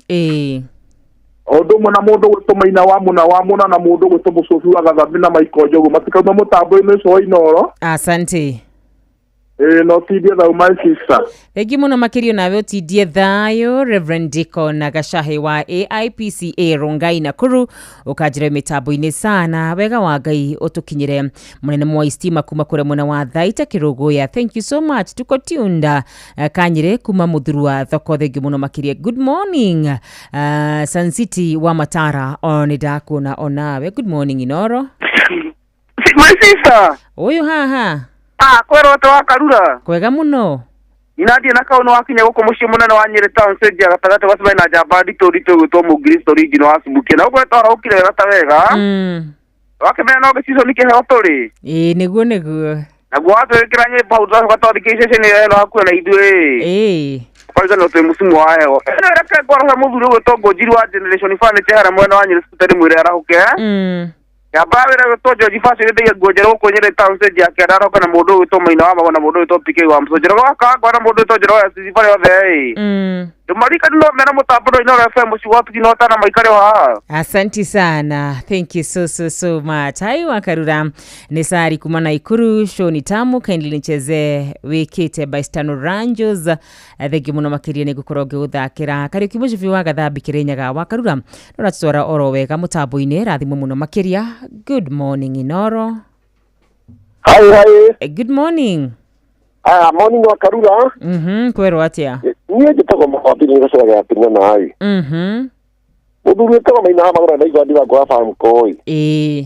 O ũndũ ũmwe na mũndũ ũgwĩtwo Maina wa Mũna wa Mũna na mũndũ ũgwĩtwo Mũcũbi wa Gathambi na Maiko Njogu matikauma mũtambo-inĩ ũcio wa Inoro. Asante. Ĩĩ, no tindie thau, my sister. Thengi muno makirio, nawe ũtindie thayũ. Reverend Deacon Gashahe wa AIPCA Rongai Nakuru ũkanjĩra mĩtambo-inĩ sana, wega wa Ngai ũtũkinyĩre. Mũnene mwa Stima kuma kũrĩa mwena wa Thaita Kĩrũgũya, thank you so much, tuko tunda. Kanyire kuma Muthurwa thoko, thengi mũno makĩria. Good morning, Sun City wa Matara, o nĩ ndakuona onawe. Good morning, Inoro. My sister. Ũyũ haha. Ah, kwero to Wakarura. Kwega mũno. Inathiĩ na kau nĩ wakinya gũkũ mũciĩ mũnene wa Nyĩrĩ town center gatagatĩ gacemania na njamba nditũ nditũ gwĩtwo Mũngiristo original wa Subukia na ũguo twarahũkire wega ta wega. Wakĩmenya no gĩcicio nĩ kĩheo tũrĩ. Ĩĩ, nĩguo nĩguo. Naguo watwĩkĩra nyĩmbo hau twacoka twathikĩrĩria ceceni ĩno hakuhĩ na ithuĩ. Kwanza twĩ mũcimu wa heho. Ĩno reke ngwarahe mũthuri ũgwĩtwo Ngũnjiri wa Generation Furniture harĩa mwena wa Nyĩrĩ City mwĩre arahũke. Yamba wĩra gwĩtwo George Fashion gĩthagia nguo njerũ gũkũ Nyĩrĩ town center ya kĩanda aroka na mũndũ ũgwĩtwo Maina wa Mago na mũndũ ũgwĩtwo PK wa Mũcũ. Njoroge wa Kangwa na mũndũ ũgwĩtwo Njoroge wa Sisi barĩa othe ĩ. Ndũmarikani no mena mũtambo no Inooro FM mũciĩ wa Ũtugi na Ũtana maikare o haha. Asanti sana. Thank you so so so much. Hai Wakarura. Nesari kuma Naikuru, show ni tamu, kindly nicheze wikite by Stano Ranjos. Thank you muno makiria nĩ ngũkorwo ngĩgũthakĩra. Kariũki mũcibi wa Gathambi Kĩrĩnyaga Wakarura. No ratwara oro wega mũtambo-inĩ, rathimo mũno makĩria. Good morning, Inoro. Hai hai. Good morning. Ah, morning, Wakarura. Kwerwo atĩa? Niĩ njĩtagwo Mũhambiri nĩ gĩcũa gĩa Kinya ĩ. Mũthuri wĩtagwo Maina wa Magũrũ ndaigua Ndirango wa Bamko ĩ.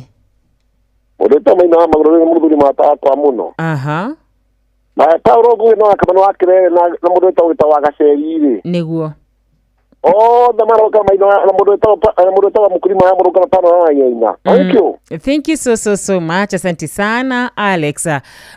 Mũndũ wĩtagwo Maina wa Magũrũ nĩ mũthuri mũrata wakwa mũno. Na Paulo Ngũgĩ no akamano wa Kĩrere na mũndũ wĩtagwo wa Gaceri rĩ. Othe maroka maitho na mũndũ wĩtagwo Mũkulima wa Mũrũngano tano na Nyaina. Thank you. Thank you so so so much. Asante sana Alex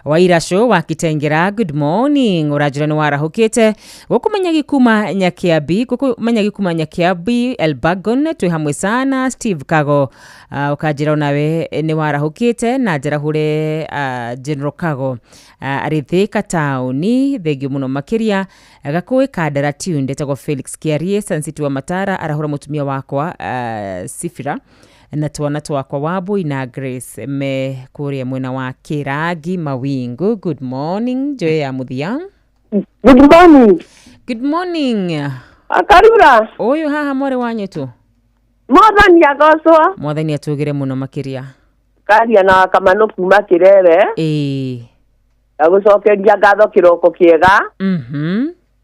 Waira Show wa Kitengera. Good morning. Ũranjĩra nĩ warahũkĩte gũkũmenya gĩkuma Nyakiabi, gũkũmenya gĩkuma Nyakiabi Elbagon, twĩ hamwe sana. Steve Kago, ũkanjĩra onawe nĩ warahũkĩte na njarahũre General Kago arĩ Thika taũni, thengio mũno makĩria. Gakũĩ Kandara tune ndetagwo Felix Kiarie Sansiti wa Matara, arahũra mũtumia wakwa Sifira na twana twakwa Wambui na Grace me kũrĩa mwena wa Kĩrangi Mawingu. Good morning, Joy ya Muthia. Good morning. Good morning. Akarura. Ũyũ haha mwarĩ wa nyũtũ. Mwathani agocwo. Mwathani atũgĩre mũno makĩria. Karia na Kamano kuma Kĩrere. Ndagũcokeria ngatho kĩroko kĩega.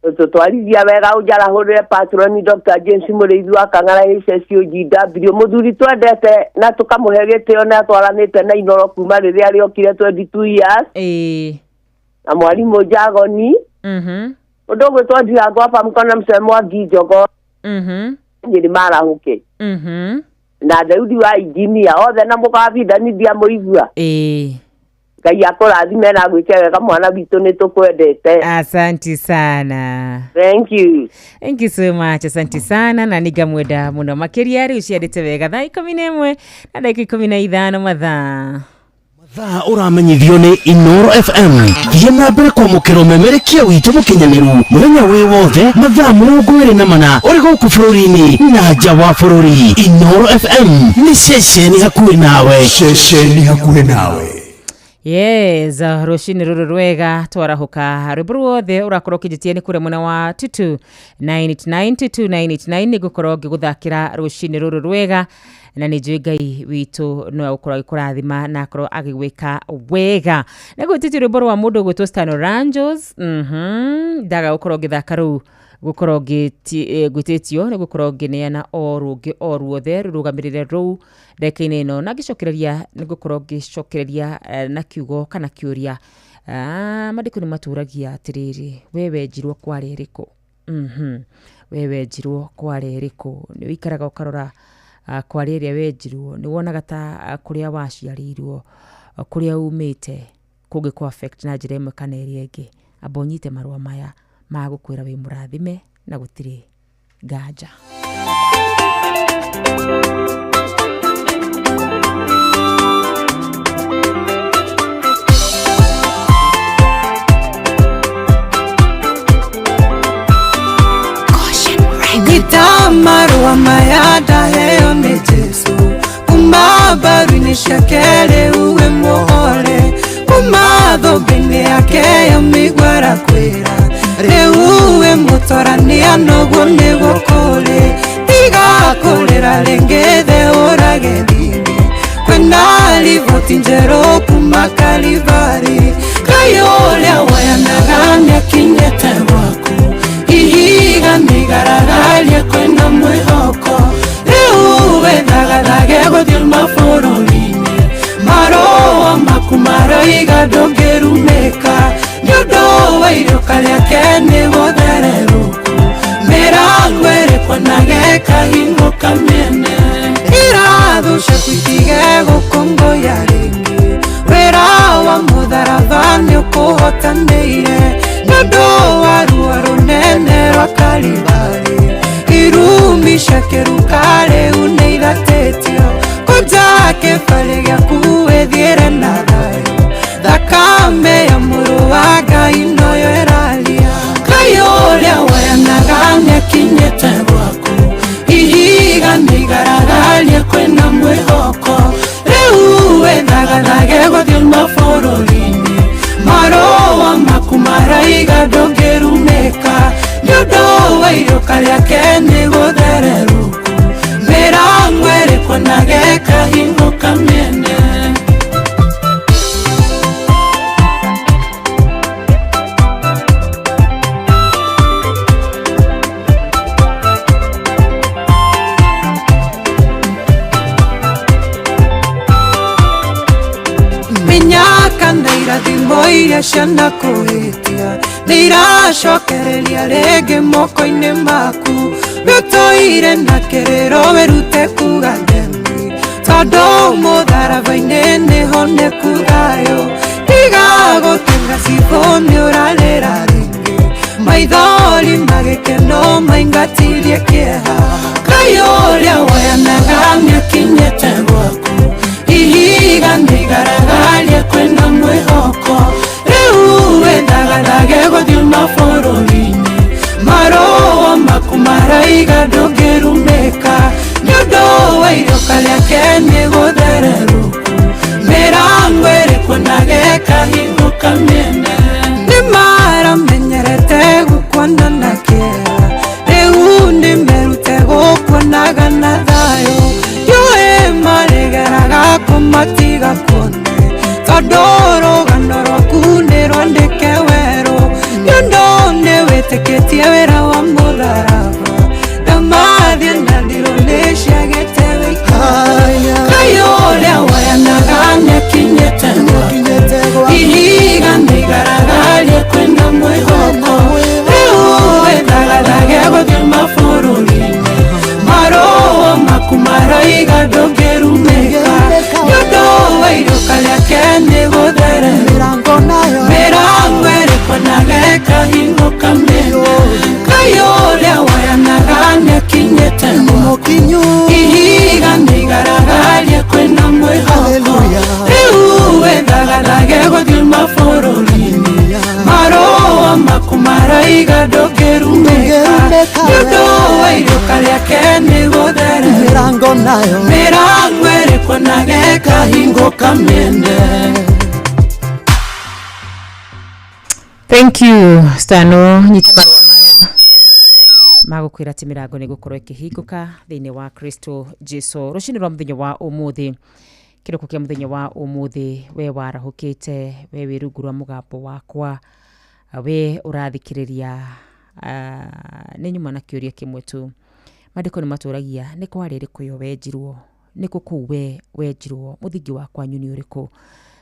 Tũtwarithia wega ũnjarahũrĩre patroni Dr. James Mũrĩithi wa Kang'ara HSUGW, mũthuri twendete na tũkamũhe gĩtĩo na atwaranĩte na Inoro kuma rĩrĩa rĩokire 22 years. Na mwarimũ Jagoni. Mũndũ ũgwĩtwo Ndirango hapa mkona msemo wa Nginjogo. Nyĩrĩ marahũke. Na Daudi wa injinia othe na mũgabinda ni ndiamũigua. Ngai akũrathime na agwĩke wega mwana witũ nĩ tũkwendete. Asante sana. Thank you. Thank you so much. Asante sana na nigamwenda muno makiria riu ciandĩte wega thaa 11 na ndagĩka 15 mathaa. Mathaa ũramenyithio nĩ Inoro FM. Thiĩ na mbere kwamũkĩra ũmemerekia witũ mũkinyanĩru mũthenya wĩ wothe mathaa 24 ũrĩ gũkũ bũrũri-inĩ na nja wa bũrũri. Inoro FM nĩ ceceni hakuhĩ nawe. Ceceni hakuhĩ nawe. Yes, rũcinĩ rũrũ rwega twarahuka rwĩmbo ruothe ũrakorwo ũkĩnjĩtia nĩ kũrĩa mwena wa 22989 22989 nĩngũkorwo ngĩgũthakĩra rũcinĩ rũrũ rwega na nĩ njũĩ Ngai witũ no agũkorwo agĩkũrathima na akorwo agĩgwĩka wega. Na gwĩtĩtie rwĩmbo rwa mũndũ ũgwĩtwo Stan Oranjos. Ndaga gũkorwo ngĩthaka rũu gũkorwo ngwĩtĩtio nĩ gũkorwo ngĩneana o rũngĩ o ruothe rũrũgamĩrĩre rũu ndagĩka-inĩ ĩno na ngĩcokereria nĩ gũkorwo ngĩcokereria na kiugo kana kĩũria. Mandĩko nĩ matũragia atĩrĩrĩ, we wenjirwo kwarĩ rĩkũ? We wenjirwo kwarĩ rĩkũ? Nĩ wĩikaraga ũkarora kwarĩ ĩrĩa wenjirwo, nĩ wonaga ta kũrĩa waciarĩirwo, kũrĩa umĩte kũngĩkũ affect na njĩra ĩmwe kana ĩrĩa ĩngĩ. Amba ũnyite marũa maya ma gũkwĩra wĩ mũrathime na gũtirĩ nganja. Gitamarua maya ndaheo nĩ Jesu kuma mbaru-inĩ ciake rĩu wĩ mũhore kuma thũmbĩ-inĩ yake ya mĩigua arakwĩra rĩu wĩ mũtorania noguo nĩguo kũrĩ tiga kũrĩra rĩngĩ theũrage thingĩ kwĩna riboti njerũ kuma Kalivari Ngai ũrĩa wayanaga nĩakinyĩte gwaku ihiga nĩigaragaria kwĩna mwĩhoko rĩu wĩthagathage gũthiĩ mabũrũri-inĩ marũa maku maroiga ndũngĩrumĩka nĩ ũndũ wa iriũka rĩake nĩ gũthererũku mĩrango ĩrĩkwanage kahingũka mĩene irathu ciaku itige gũkũngũya rĩngĩ wĩra wa mũtharaba nĩ ũkũhotanĩire nĩ ũndũ wa ruo rũnene rwa Kalivari irumi cia kĩruka rĩu nĩ ithatĩtio kũnja kĩbarĩ gĩaku wĩthiĩre na thayũ thakame ya mũrũ wa Ngai noyo ĩraria Ngai ũrĩa wayanaga nĩakinyĩte gwaku ihiga nĩigaragaria kwĩna mwĩhoko rĩu wĩthagathage gũthiĩ mabũrũri-inĩ marũa maku maraiga ndũngĩrumĩka nĩ ũndũ wa iriũka rĩake nĩ gũthererũku mĩrango ĩrĩkwanage kahingũka mĩene. Minyaka na irathimo iria cianakũhĩtia nĩ iracokereria rĩngĩ moko-inĩ maku wĩtũire na kĩrĩro wĩrute kuga ndemi tondũ mũtharaba-inĩ nĩho nĩku thayũ tiga gũtenga cibũ nĩ ũrarĩra rĩngĩ maithori magĩkeno maingatirie kĩeha Ngai ũrĩa wayanaga nĩakinyĩte gwaku ihiga nĩigaragaria kwĩna mwĩhoko rĩu wĩthagathage gũthiĩ mabũrũri-inĩ marũa maku maraiga ndũngĩrumĩka nĩ ũndũ wa iriũka rĩake nĩ gũthererũku mĩrango ĩrĩkwanage kahingũka mĩene nĩ maramenyerete gũkuona na kĩeha rĩu nĩmerute gũkuonaga na thayũ ndiũĩ marĩgeraga kũmatiga kuone tondũ gũtherera mĩrango nayo mĩrango ĩrĩkwo na gĩkahingũka mĩena Ngai ũrĩa wayanaga nĩakinyĩte mũkinyu ihiga nĩigaragaria kwĩna mwĩhoko rĩu wĩthagathage gũthiĩ mabũrũri-inĩ marũa maku maraiga ndũngĩrumĩka nĩũndũ wa iriũka rĩake nĩgũtherera mĩrango nayo mĩrango ĩrĩkwo na gĩkahingũka mĩene. Thank you Stano, nyita marũa maya magũkwĩra atĩ mĩrango nĩ gũkorwo ĩkĩhingũka thĩinĩ wa Kristo Jesu. Rũcinĩ rwa mũthenya wa ũmũthĩ, kĩroko kĩa mũthenya wa ũmũthĩ, we warahũkĩte, we wĩ rungu rwa mũgambo wakwa, we ũrathikĩrĩria, nĩ nyuma na kĩũria kĩmwe tu. Maandĩko nĩ matũragia nĩ kwarĩ rĩkũ yo wenjirwo, nĩ kũ kũu we wenjirwo, mũthingi wa kwanyu nĩ ũrĩkũ.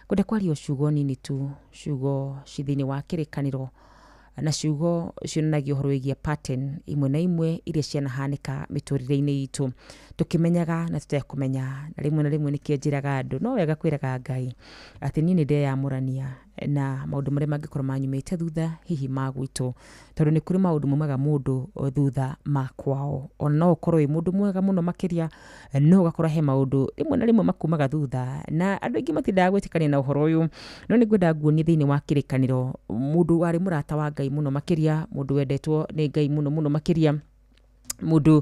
Ngwenda kwaria o ciugo nini tu, ciugo ci thĩinĩ wa kĩrĩkanĩro na ciugo cionanagia ũhoro wĩgiĩ pattern imwe na imwe iria cianahanĩka mĩtũrĩre-inĩ itũ tũkĩmenyaga na tũtekũmenya, na rĩmwe na rĩmwe nĩkĩo njĩraga andũ no wega kwĩraga Ngai atĩ niĩ nĩ ndeyamũrania na maũndũ marĩa mangĩkorwo manyumĩte thutha hihi ma gwitũ, tondũ nĩ kũrĩ maũndũ maumaga mũndũ thutha ma kwao. Ona no ũkorwo wĩ mũndũ mwega mũno makĩria, no ũgakora he maũndũ rĩmwe na rĩmwe makumaga thutha, na andũ aingĩ matindaga gwĩtĩkania na ũhoro ũyũ, no nĩ ngwenda nguonie thĩinĩ wa kĩrĩkanĩro mũndũ warĩ mũrata wa Ngai mũno makĩria, mũndũ wendetwo nĩ Ngai mũno mũno makĩria, mũndũ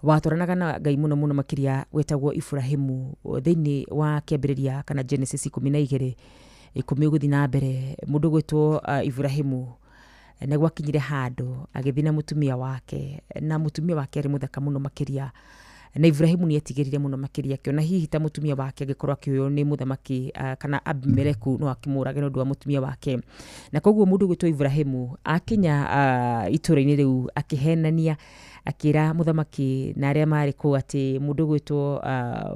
watwaranaga na Ngai mũno mũno makĩria wetagwo Ibrahimu. Thĩinĩ wa kĩambĩrĩria kana Genesis 12 10 gũthiĩ na mbere, mũndũ gwĩtwo Ibrahimu nĩ gwakinyire handũ agĩthiĩ na mũtumia wake, na mũtumia wake arĩ mũthaka mũno makĩria, na Ibrahimu nĩ etigĩrire mũno makĩria akĩona hihi ta mũtumia wake angĩkorwo akĩoywo nĩ mũthamaki kana Abimeleku no akĩmũrage nĩ ũndũ wa mũtumia wake. Na koguo mũndũ gwĩtwo Ibrahimu akinya itũũra-inĩ rĩu akĩhenania, akĩra mũthamaki na arĩa marĩ kũu atĩ mũndũ gwĩtwo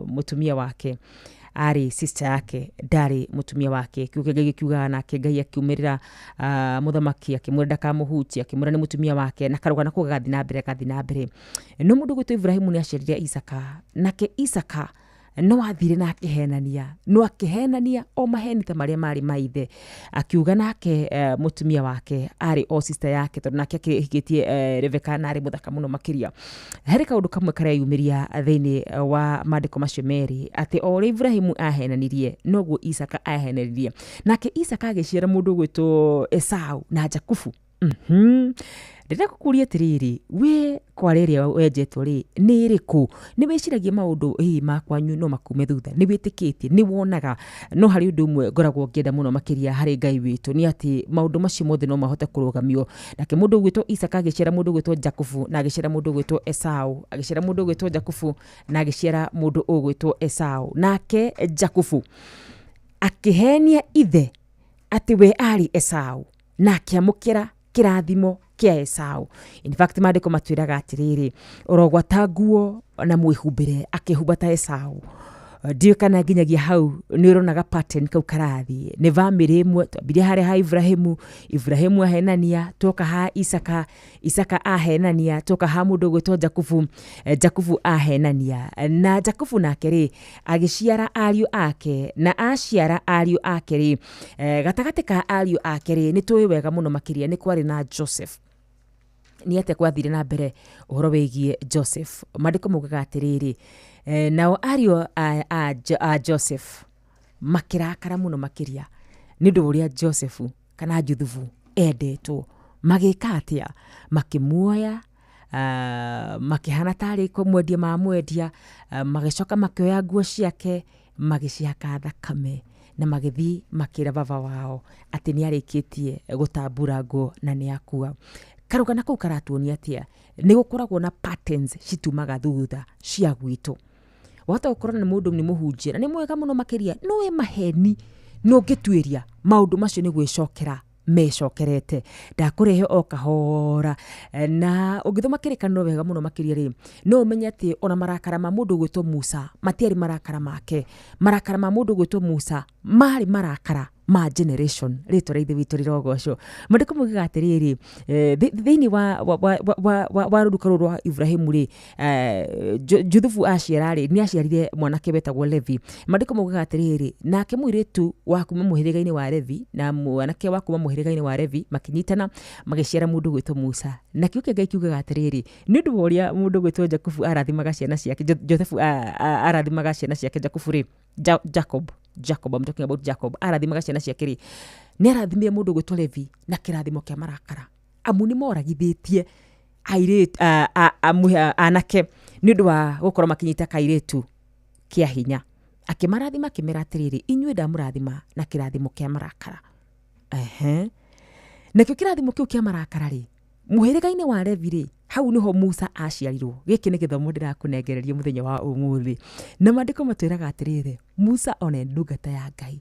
mũtumia wake arĩ sister yake, ndarĩ mũtumia wake. Kiugo kĩa Ngai gĩkiugaga nake Ngai akiumĩrĩra mũthamaki akĩmwĩra ndakamũhutie, akĩmwĩra nĩ mũtumia wake, na karũgano kau gagathiĩ na mbere gagathiĩ na mbere. No mũndũ gwĩtwo Ibrahimu nĩ aciarire Isaka, nake Isaka no athire na akĩhenania, no akĩhenania o maheni ta marĩa marĩ ma ithe, akiuga nake mũtumia wake arĩ o sister yake, tondũ nake akĩhikĩtie Rebeka na arĩ mũthaka mũno makĩria. Harĩ kaũndũ kamwe kareyumĩria thĩinĩ wa maandĩko macio merĩ, atĩ o ũrĩa Ibrahimu ahenanirie noguo Isaka ahenanirie. Nake Isaka agĩciara mũndũ ũgwĩtwo Esau na Jakubu. Ndĩrenda gũkũria atĩrĩrĩ, we kware ĩrĩa wenjetwo rĩ nĩ ĩrĩkũ? Nĩ wĩciragia maũndũ hihi ma kwanyu no makume thutha? Nĩ wĩtĩkĩtie? Nĩ wonaga? No harĩ ũndũ ũmwe ngoragwo ngĩenda mũno makĩria harĩ Ngai witũ, nĩ atĩ maũndũ macio mothe no mahote kũrũgamio. Nake mũndũ ũgwĩtwo Isaka agĩciara mũndũ ũgwĩtwo Jakubu, na agĩciara mũndũ ũgwĩtwo Esau, agĩciara mũndũ ũgwĩtwo Jakubu, na agĩciara mũndũ ũgwĩtwo Esau. Nake Jakubu akĩhenia ithe atĩ we arĩ Esau, na akĩamũkĩra kĩrathimo kĩa Esau. In fact maandĩko matwĩraga atĩrĩrĩ, ũrogwata nguo na mwĩhumbĩre, akĩhumba ta Esau. Ndiũĩ kana nginyagia hau nĩ ũronaga pattern kau karathiĩ. Nĩ bamĩrĩ ĩmwe, twambirie harĩa ha Ibrahimu, Ibrahimu ahenania, twoka ha Isaka, Isaka ahenania, twoka ha mũndũ ũgwĩtwo Jakubu, Jakubu ahenania. Na Jakubu nake rĩ agĩciara ariũ ake, na aciara ariũ ake rĩ, gatagatĩ ka ariũ ake rĩ, nĩ tũĩ wega mũno makĩria nĩ kwarĩ na Joseph. Nĩ atĩa gwathire na mbere ũhoro wĩgiĩ Joseph? Maandĩko maugaga atĩrĩrĩ, nao ariũ a Joseph makĩrakara mũno makĩria nĩ ũndũ wa ũrĩa Joseph kana Juthubu endetwo. Magĩka atĩa? Makĩmuoya, makĩhana tarĩ kũmwendia mamwendia, magĩcoka makĩoya nguo ciake magĩcihaka thakame, na magĩthiĩ makĩra baba wao atĩ nĩ arĩkĩtie gũtamburangwo na nĩ akua. Karũgano kau karatuonia atĩa? Nĩ gũkoragwo na patterns citumaga thutha cia gwitũ. Wahota gũkorwo nĩ mũndũ nĩ mũhunjia na nĩ mwega mũno makĩria, no e maheni, no ũngĩtuĩria maũndũ macio nĩ gwĩcokera mecokerete. Ndakũrehe o kahora, na ũngĩthoma kĩrĩkanĩro wega mũno makĩria rĩ, no ũmenye atĩ ona marakara ma mũndũ ũgwĩtwo Musa matiarĩ marakara make. Marakara ma mũndũ ũgwĩtwo Musa marĩ marakara Ma generation rĩtwa rĩa Ithe witũ rĩrogocwo. Maandĩko maugaga atĩrĩrĩ, thĩinĩ wa rũruka rũrũ rwa Ibrahimu rĩ, Juthubu aciara rĩ, nĩ aciarire mwanake wetagwo Levi. Maandĩko maugaga atĩrĩrĩ, nake mũirĩtu wa kuma mũhĩrĩga-inĩ wa Levi na mwanake wa kuma mũhĩrĩga-inĩ wa Levi makĩnyitana magĩciara mũndũ gwĩtwo Musa. Na kĩo kĩa Ngai kiugaga atĩrĩrĩ, nĩ ũndũ wa ũrĩa mũndũ gwĩtwo Jakubu arathimaga ciana ciake, Joseph arathimaga ciana ciake Jakubu rĩ, Jacob, I'm talking about Jacob, arathimaga ciana ciake rĩ, nĩ arathimire mũndũ gwĩtwo Levi na kĩrathimo kĩa marakara, amu nĩ moragithĩtie airĩtu anake nĩ ũndũ wa gũkorwo makĩnyita kairĩtu kĩa hinya. Akĩmarathima akĩmera atĩrĩrĩ, inyuĩ ndamũrathima na kĩrathimo kĩa marakara. Ehe. Nakĩo kĩrathimo kĩu kĩa marakara rĩ, mũhĩrĩga-inĩ wa Levi rĩ, hau nĩho Musa aciarirwo. Gĩkĩ nĩ gĩthomo ndĩrakũnengereria mũthenya wa ũmũthĩ. Na maandĩko matwĩraga atĩrĩrĩ, Musa ona ndungata ya Ngai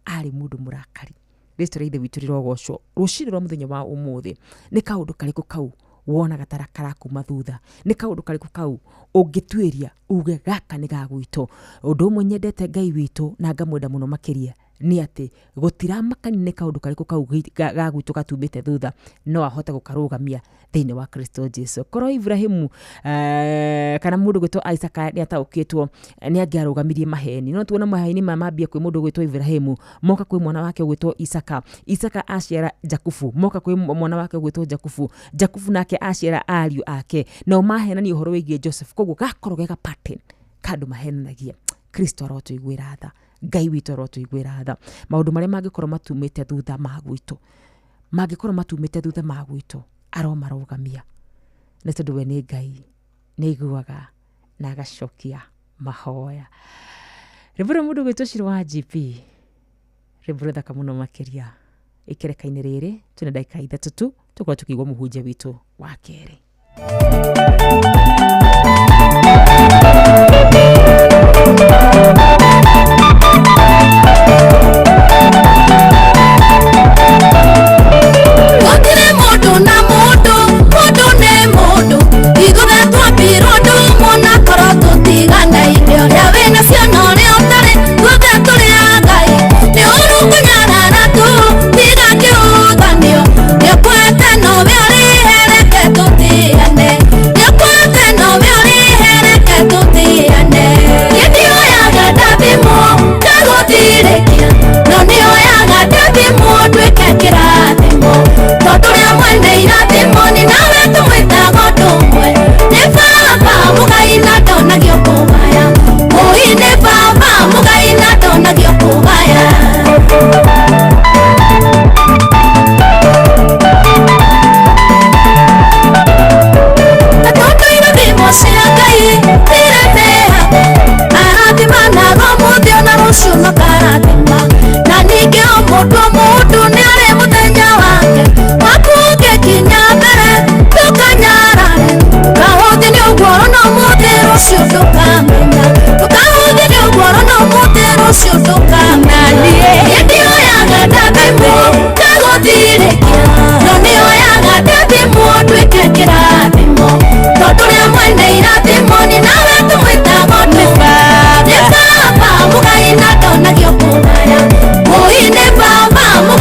arĩ mũndũ mũrakari. Rĩtwa rĩa Ithe witũ rĩrogocwo. Rũcinĩ rwa mũthenya wa ũmũthĩ nĩ kaũndũ karĩkũ kau wonaga ta karakuma thutha? Nĩ kaũndũ karĩkũ kau ũngĩtuĩria uge gaka nĩ ga gwitũ? Ũndũ ũmwe nyendete Ngai witũ na ngamwenda mũno makĩria nĩ atĩ gũtiramakania nĩ kaũndũ karĩkũ kau ga gwitũ gatumĩte thutha, no ahote gũkarũgamia thĩinĩ wa Kristo Jesu. Korwo Ibrahimu kana mũndũ gwĩtwo Isaka nĩ ataũkĩtwo nĩ angĩarũgamirie maheni, no tuona maheni maya mambia kwĩ mũndũ gwĩtwo Ibrahimu, moka kwĩ mwana wake gwĩtwo Isaka, Isaka aciara Jakubu, moka kwĩ mwana wake gwĩtwo Jakubu, Jakubu nake aciara ariũ ake, nao mahenania ũhoro wĩgiĩ Joseph. Koguo gakorwo gega pattern kandũ mahenanagia. Kristo arotũiguĩra tha, Ngai witũ arotũiguĩra tha. Maũndũ marĩa mangĩkorwo matumĩte thutha ma gwitũ, mangĩkorwo matumĩte thutha ma gwitũ, aromarũgamia, nĩ tondũ we nĩ Ngai, nĩ aiguaga na agacokia mahoya. Rwĩmbo rwa mũndũ gwĩtwo Shiro wa GP, rwĩmbo rũthaka mũno makĩria. Ikereka-inĩ rĩrĩ twĩna ndagĩka 3 tu tũkorwo tũkĩigua mũhunjia witũ wa kerĩ. Gũtirĩ mũndũ na mũndũ, mũndũ nĩ mũndũ, igũtha twambirwo ndũ mũna korwo tũtiganaine, ũrĩa wĩna ciana ũrĩa ũtarĩ, guothe tũrĩ a Ngai, nĩ ũru kũnyarara tu, tiga kĩhũthanio, nĩũkwete nowe ũrĩhe, reke tũtĩane, nĩũkwete nowe ũrĩhe, reke tũtĩane. Niĩ ndioyaga ndathimwo ndagũthirĩkia, no nĩoyaga ndathimwo nduĩke kĩrathimo, tondũ ũrĩa mwene irathimo nĩ nawe tũmwĩtaga ũndũ ũmwe, nĩ baba mũgai na ndonagio kũgaya, ũi nĩ baba mũgai na ndonagio kũgaya. Na tondũ irathimo cia Ngai tirĩ mĩhaka, arathimanaga ũmũthĩ ona rũciũ makarathima, na ningĩ o mũndũ o mũndũ nĩ arĩ mũthenya wake, waku ũngĩkinya mbere ndũkanyarare, ndũkahũthie nĩ ũguo ũrona ũmũthĩ rũciũ ndũkamenya, ndũkahũthie nĩ ũguo ũrona ũmũthĩ rũciũ ndũkamenya. Niĩ ndioyaga ndathimwo ndagũthirĩkia, no nĩoyaga ndathimwo nduĩke kĩrathimo, tondũ ũrĩa mwene irathimo nĩ nawe tũmwĩtaga ũndũ ũmwe, nĩ baba mũgai na ndonagio kũgaya, ũi nĩ baba mũgai.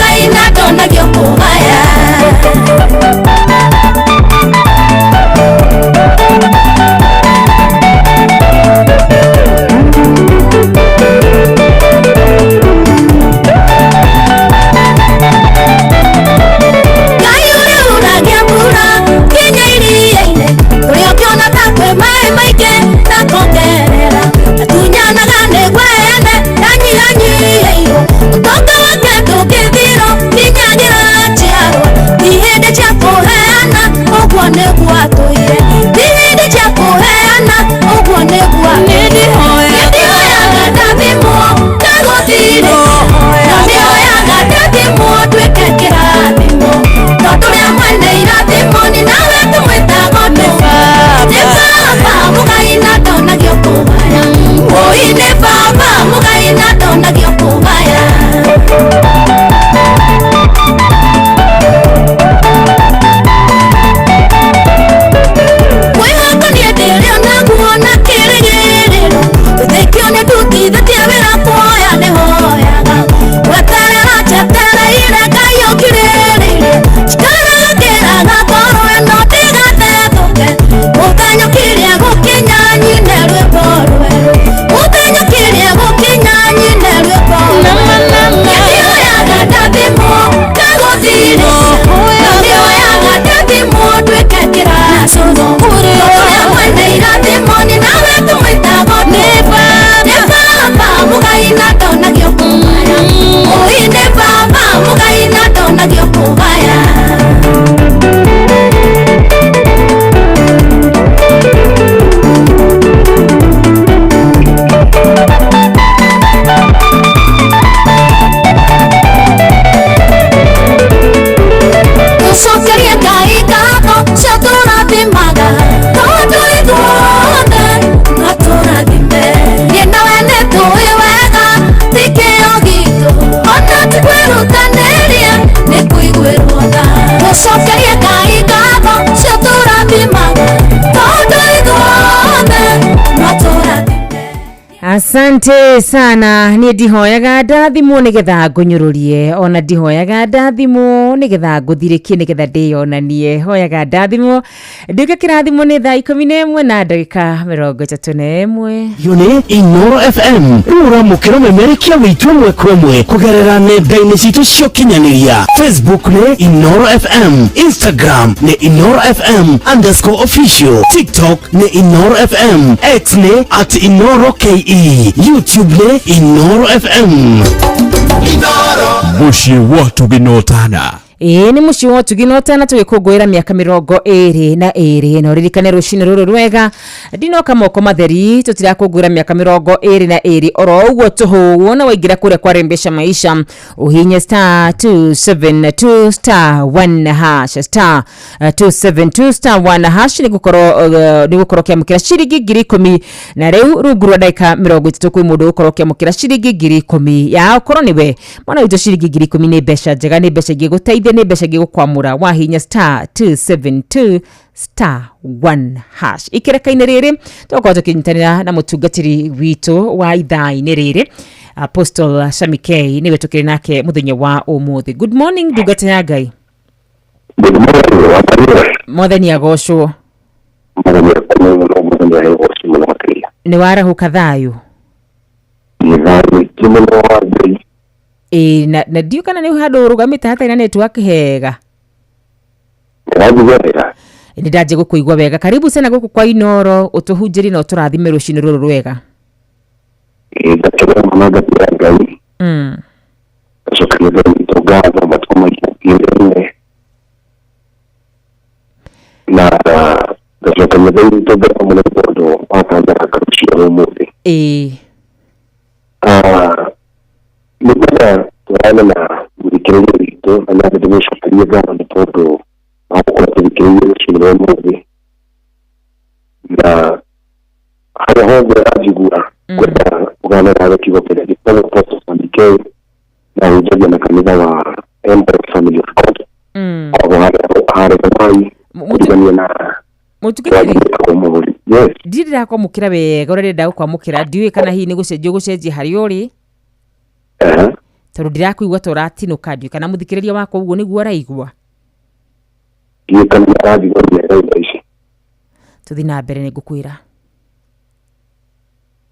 Asante sana. Niĩ ndihoyaga ndathimwo nĩgetha ngũnyũrũrie, ona ndihoyaga ndathimwo nĩgetha ngũthirĩkie, nĩgetha ndĩyonanie. Hoyaga ndathimwo nduĩke kĩrathimo. Nĩ thaa 11 na ndagĩka 31. Iyo nĩ Inoro FM. Rĩu ũramũkĩra ũmemerekia witũ ĩmwe kwa ĩmwe kũgerera nenda-inĩ citũ cia ũkinyanĩria. Facebook nĩ Inoro FM, Instagram nĩ Inoro FM underscore official, TikTok nĩ Inoro FM, X nĩ @InoroKE, YouTube nĩ Inoro FM. Mũciĩ wa ũtugi na ũtana. Ĩĩ, nĩ mũciĩ wa ũtugi na ũtana, tũgĩkũngũĩra mĩaka 22. Na ũririkane rũcinĩ rũrũ rwega ndinoka moko matheri, tũtirakũngũĩra mĩaka 22 oro ũguo tũhũ. Wona waingĩra kũrĩa kwa Rembesha Maisha, ũhinye *272*1#, *272*1# nĩ gũkorwo ũkĩamũkĩra ciringi 10,000. Na rĩu rungu rwa ndagĩka 30 kwĩ mũndũ ũgũkorwo ũkĩamũkĩra ciringi 10,000 ya ũkorwo nĩwe mwana witũ. Ciringi 10,000 nĩ mbeca njega, nĩ mbeca ingĩgũteithia, nĩ mbeca ingĩgũkwamũra wahinya *272*1#. Ikereka-inĩ rĩrĩ tũgakorwo tũkĩnyitanĩra na mũtungatĩri witũ wa ithaa-inĩ rĩrĩ, Apostle Sami K, nĩwe tũkĩrĩ nake mũthenya wa ũmũthĩ. Good morning, ndungata ya Ngai. Mwathani agocwo. Nĩ warahũka thayũ? Ĩĩ, na ndiũ kana nĩ handũ ũrũgamĩte hatarĩ na network hega. Nĩ ndanjia gũkũigua wega. Karibu sana gũkũ kwa Inoro, ũtũhunjĩrie na ũtũrathime rũcinĩ rũrũ rwega. Ngakena mũno, ngatĩra Ngai, ngacokeria Ngai witũ ngatho matukũ maingĩ, na ngacokeria Ngai witũ ngatho mũno nĩ tondũ wa kandaraka rũciũ ũmũthĩ. Nĩngwenda twarane na mũthikĩrĩria witũ, na nyambe ndĩmũcokerie ngatho nĩ tondũ wa gũkorwo tũthikĩrĩirie rũcinĩ rwa ũmũthĩ, na harĩa hothe ũranjigua, ngwenda kũgana nawe kiugo kĩrĩa gĩtagwo Apostle Sammy K, na hunjagia na kanitha wa Empire Family of God, koguo harĩa Ruai kũrigania na Mũtungatĩri. wĩtagwo Mũhũri, yes. Ndirĩ ndĩrakwamũkĩra wega ũrĩa ndĩrenda gũkwamũkĩra. Ndiũĩ kana hihi nĩ gũcenjia ũgũcenjia harĩa ũrĩ, tondũ ndĩrakũigua ta ũratinũka. Ndiũĩ kana mũthikĩrĩria wakwa ũguo nĩguo araigua. Ndiũĩ kana nĩaranjigua wega thaa ici. Tũthiĩ na mbere, nĩ ngũkwĩra.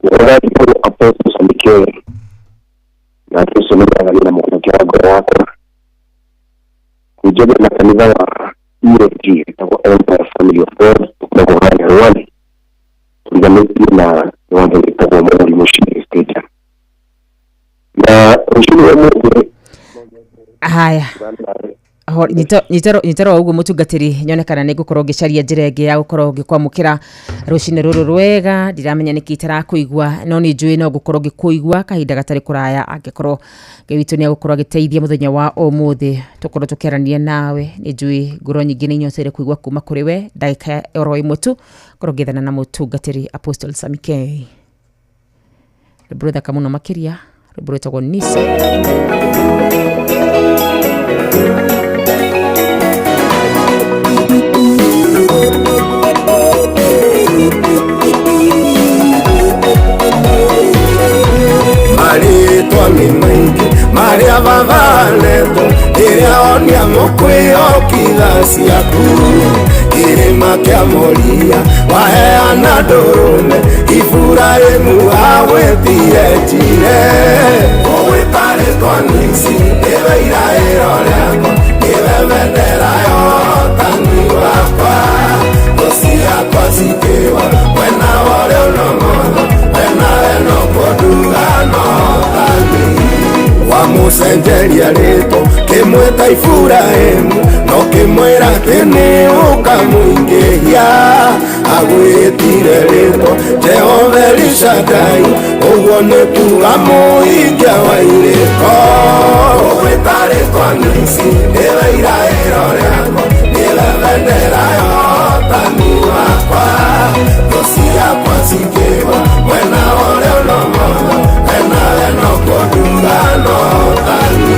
Ũranjigua Apostle Sammy K, na Kristo nĩ mwathani na mũhonokia wa ngoro yakwa. Hunjagia na kanitha wa EFG, ĩtagwo Empire Family of God, tũkoragwo harĩa Rwani, tũriganĩtie na kĩwanja gĩtagwo Mũhũri Mũciĩ Stadium. Na rũcinĩ rwa ũmũthĩ Haya. Ho, nyita ro ũguo, mũtungatĩri, nyone kana nĩ ngũkorwo ngĩcaria njĩra ĩngĩ ya gũkorwo ngĩkwamũkĩra rũcinĩ rũrũ rwega. Ndiramenya nĩkĩ itarakũigua, no nĩ njũĩ no ngũkorwo ngĩkũigua kahinda gatarĩ kũraya, angĩkorwo Ngai witũ nĩ egũkorwo agĩteithia mũthenya wa ũmũthĩ tũkorwo tũkĩarania nawe. Nĩ njũĩ ngoro nyingĩ nĩ inyoteire kũigua kuma kũrĩ we. Ndagĩka oro ĩmwe tu ngorwo ngĩethana na mũtungatĩri Apostle Sammy K. Rwĩmbo rũthaka mũno makĩria, rwĩmbo rwĩtagwo Nisi. Marĩtwa nĩ maingĩ marĩa babanetwo, rĩrĩa onia mũkwĩhokitha ciaku kĩrĩma kĩa Moria, waheana ndũrũme Iburahĩmu agwĩtire njire. Ũgwĩta rĩtwa Nisi, nĩwe iraĩro rĩakwa, nĩwe bendera ya ũhotani wakwa. Thũ ciakwa cikĩwa mwena wa ũrĩo na ũmotho, we no kũnduga no thani. Wamũcenjeria rĩtwa, kĩmwĩta Iburahĩmu, no kĩmwĩra atĩ nĩ ũkamũingĩhia. Agwĩtire rĩtwa Jehova Elishadai, ũguo nĩ kuga mũhingia wa irĩko. Ũgwĩta rĩtwa Nisi, nĩwe iraĩro rĩakwa, nĩwe bendera ya ũhotani wakwa. Thũ ciakwa cikĩwa mwena wa ũrĩo na ũmotho, we nawe no kũnduga no thani.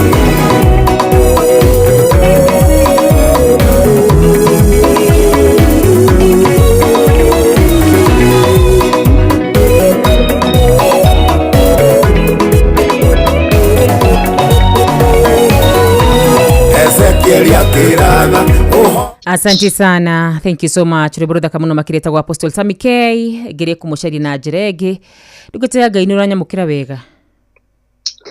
Ezekieli akĩratha ũhoro. Asante sana, thank you so much. Rwĩmbo rũthaka mũno makĩria tagwo Apostle Sammy K. Ngerie kũmũcaria na njĩra ĩngĩ. Ndungata ya Ngai nĩ ũranyamũkĩra wega?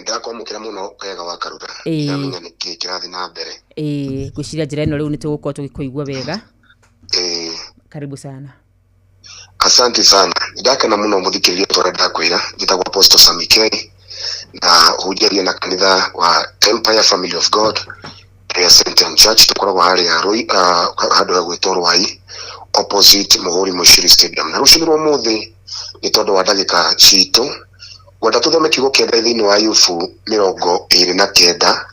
Ndakwamũkĩra mũno wega wa Karura. Ĩĩ. Ndamenya nĩkĩ kĩrathiĩ na mbere. Ĩĩ, ngwĩciria njĩra ĩno rĩu nĩ tũgũkorwo tũgĩkũigua wega. Ĩĩ. Karibu sana. Asante sana, ndakena mũno mũthikĩrĩria tũrĩa ndakwĩra. Njĩtagwo Apostle Sammy K na hunjagia na kanitha wa Empire Family of God Prayer Center and Church. Tũkoragwo harĩa Rui, handũ hagwĩtwo Rwai, opposite Mũhũri Mũciri Stadium. Na rũcinĩ rwa ũmũthĩ, nĩ tondũ wa ndagĩka citũ, ngwenda tũthome kiugo kĩa Ngai thĩinĩ wa Ayubu 29,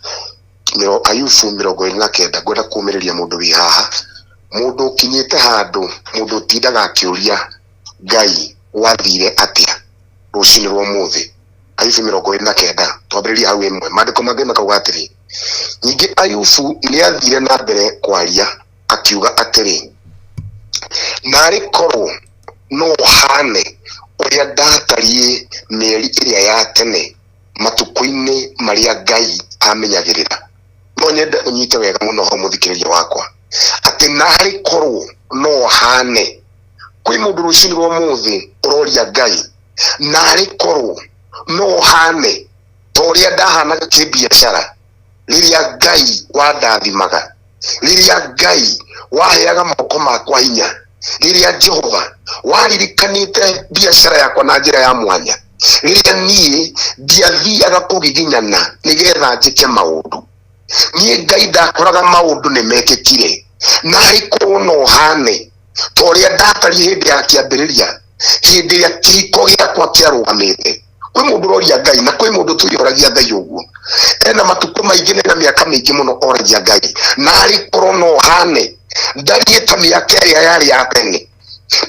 Ayubu 29. Ngwenda kũũmĩrĩria mũndũ wĩ haha, mũndũ ũkinyĩte handũ, mũndũ ũtindaga akĩũria Ngai wathire atĩa. Rũcinĩ rwa ũmũthĩ, Ayubu 29, twambĩrĩrie hau 1. Maandĩko ma Ngai makauga atĩrĩ, ningĩ Ayubu nĩathire na mbere kwaria akiuga atĩrĩ, narĩ korwo no hane ũrĩa ndatariĩ mĩeri ĩrĩa ya tene, matukũ-inĩ marĩa Ngai amenyagĩrĩra. No nyende ũnyite wega mũno ho mũthikĩrĩria wakwa, atĩ narĩ korwo no hane. Kwĩ mũndũ rũcinĩ rwa ũmũthĩ ũroria Ngai, narĩ korwo no hane ta ũrĩa ndahanaga kĩbiacara rĩrĩa Ngai wandathimaga, rĩrĩa Ngai waheaga moko makwa hinya, rĩrĩa Jehova waririkanĩte biacara yakwa na njĩra ya mwanya, rĩrĩa niĩ ndiathiaga kũgiginyana nĩgetha njĩke maũndũ. Niĩ Ngai ndakoraga maũndũ nĩ mekĩkire. Narĩ korwo no hane ta ũrĩa ndatariĩ hĩndĩ ya kĩambĩrĩria, hĩndĩ ĩrĩa kĩhiko gĩakwa kĩarũgamĩte. Kwĩ mũndũ ũroria Ngai, na kwĩ mũndũ twĩyoragia Ngai ũguo. Ena matukũ maingĩ na mĩaka mĩingĩ mũno oragia Ngai, narĩ korwo no hane ndariĩ ta mĩaka ĩrĩa yarĩ ya tene,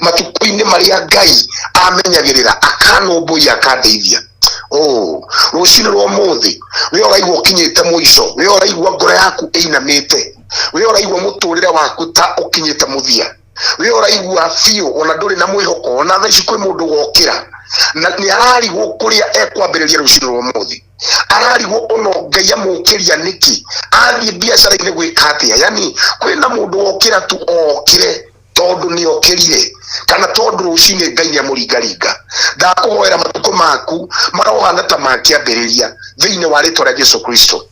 matukũ-inĩ marĩa Ngai amenyagĩrĩra, akanũmbũiya, akandeithia. Oh, rũcinĩ rwa ũmũthĩ, we ũraigua ũkinyĩte mũico, we ũraigua ngoro yaku ĩinamĩte, we ũraigua mũtũrĩre waku ta ũkinyĩte mũthia, we ũraigua biũ ona ndũrĩ na mwĩhoko. Ona thaa ici kwĩ mũndũ wokĩra na nĩ ararigwo kũrĩa ekwambĩrĩria rũcinĩ rwa ũmũthĩ, ararigwo ono Ngai amũkĩria nĩkĩ, athiĩ biacara-inĩ gwĩka atĩa. Yani kwĩna mũndũ wokĩra tu okĩre tondũ nĩ okĩrire, kana tondũ rũcinĩ Ngai nĩ amũringaringa. Ndakũhoera matukũ maku marohana ta makĩambĩrĩria thĩinĩ wa rĩtwa rĩa Jesu Kristo.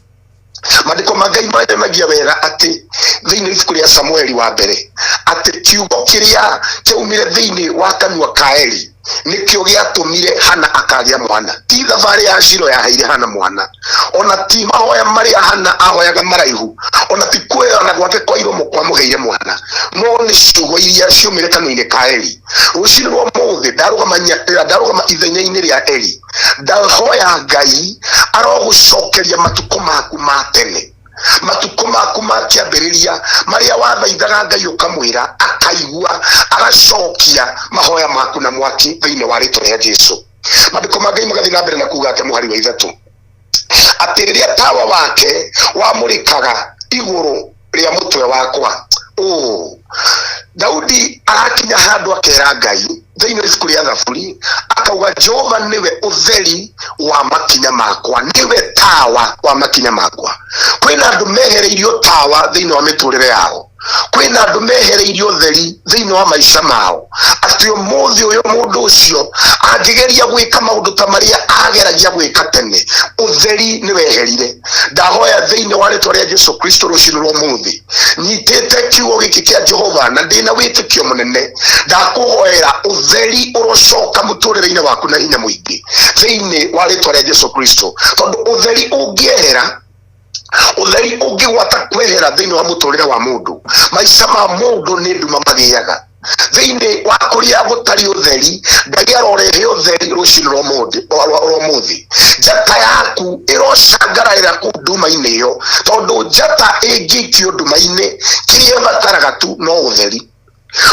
Maandĩko ma Ngai mayonanagia wega atĩ thĩinĩ wa ibuku rĩa Samueli wa mbere, atĩ kiugo kĩrĩa kĩaumire thĩinĩ wa kanua ka Eli nĩkĩo gĩatũmire Hana akagĩa mwana. Ti thabarĩ ya Shilo yaheire Hana mwana, ona ti mahoya marĩa Hana ahoyaga maraihu, ona ti kwĩyona gwake kwa iromo kwamũheire mwana, no nĩ ciugo iria ciumire kanua-inĩ ka Eli. Rũcinĩ rwa ũmũthĩ ndarũgama ithenya-inĩ rĩa Eli, ndahoya Ngai arogũcokeria matukũ maku ma tene, matukũ maku ma kĩambĩrĩria marĩa wathaithaga Ngai ũkamwĩra, akaigua, agacokia mahoya maku na mwaki thĩinĩ wa rĩtwa rĩa Jesu. Maandĩko ma Ngai magathiĩ na mbere na kuga atĩ mũhari wa 3, atĩ rĩrĩa tawa wake wamũrĩkaga igũrũ rĩa mũtwe wakwa. Oh, Daudi arakinya handũ akera Ngai thĩinĩ wa ibuku rĩa Thaburi, akauga Jehova nĩwe ũtheri wa makinya makwa, nĩwe tawa wa makinya makwa. Kwĩna andũ mehereirio tawa thĩinĩ wa mĩtũrĩre yao, kwĩna andũ mehereirio ũtheri thĩinĩ wa maica mao, atĩ ũmũthĩ ũyũ mũndũ ũcio angĩgeria gwĩka maũndũ ta marĩa ageragia gwĩka tene, ũtheri nĩ weherire. Ndahoya thĩinĩ wa rĩtwa rĩa Jesu Kristo rũcinĩ rwa ũmũthĩ, nyitĩte kiugo gĩkĩ kĩa Jehova na ndĩna wĩtĩkio mũnene, ndakũhoera ũtheri ũrocoka mũtũrĩre-inĩ waku na hinya mũingĩ thĩinĩ wa rĩtwa rĩa Jesu Kristo. Tondũ ũtheri ũngĩehera, ũtheri ũngĩgwata kwehera thĩinĩ wa mũtũrĩre wa mũndũ, maica ma mũndũ nĩ nduma magĩaga. Thĩinĩ wa kũrĩa gũtarĩ ũtheri, Ngai arorehe ũtheri rũcinĩ rwa ũmũthĩ. Njata yaku ĩrocangararĩra kũu nduma-inĩ ĩyo, tondũ njata ĩngĩikio nduma-inĩ, kĩrĩa ĩbataraga tu no ũtheri.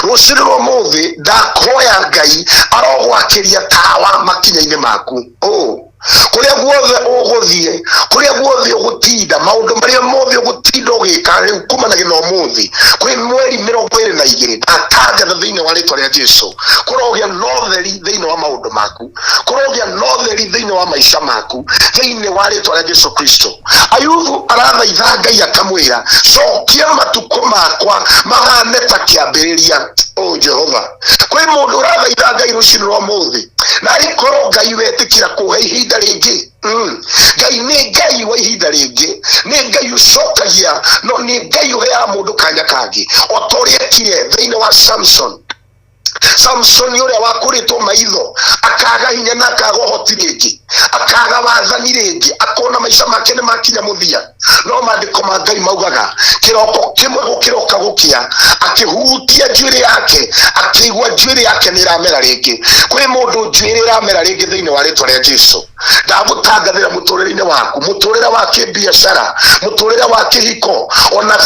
Rũcinĩ rwa ũmũthĩ ndahoya Ngai arogwakĩria tawa makinya-inĩ maku. Oh, kũrĩa guothe ũgũthiĩ, kũrĩa guothe ũgũtinda, maũndũ marĩa mothe ũgũtinda ũgĩka Ũgĩka rĩu kumanagia na ũmũthĩ kwĩ mweri 22, ndatangatha thĩinĩ wa rĩtwa rĩa Jesu kũrogĩa na ũtheri thĩinĩ wa maũndũ maku, kũrogĩa na ũtheri thĩinĩ wa maica maku thĩinĩ wa rĩtwa rĩa Jesu Kristo. Ayubu arathaitha Ngai akamwĩra, cokia matukũ makwa mahane ta kĩambĩrĩria. O Jehova, kwĩ mũndũ ũrathaitha Ngai rũcinĩ rwa ũmũthĩ, na arĩkorwo Ngai wetĩkĩra kũhe ihinda rĩngĩ. Ngai nĩ Ngai wa ihinda rĩngĩ, nĩ Ngai ũcokagia, no nĩ Ngai ũheaga mũndũ kanya kangĩ, o ta ũrĩa ekire thĩinĩ wa Samson. Samson ũrĩa wakũrĩtwo maitho, akaga hinya na akaga ũhoti rĩngĩ, akaga wathani rĩngĩ, akona maica make nĩ makinya mũthia. No maandĩko ma Ngai maugaga kĩroko kĩmwe gũkĩroka gũkĩa, akĩhutia njuĩrĩ yake, akĩigua njuĩrĩ yake nĩ ĩramera rĩngĩ. Kwĩ mũndũ njuĩrĩ ĩramera rĩngĩ thĩinĩ wa rĩtwa rĩa Jesu. Ndagũtangathĩra mũtũrĩre-inĩ waku, mũtũrĩre wa kĩbiacara, mũtũrĩre wa kĩhiko, ona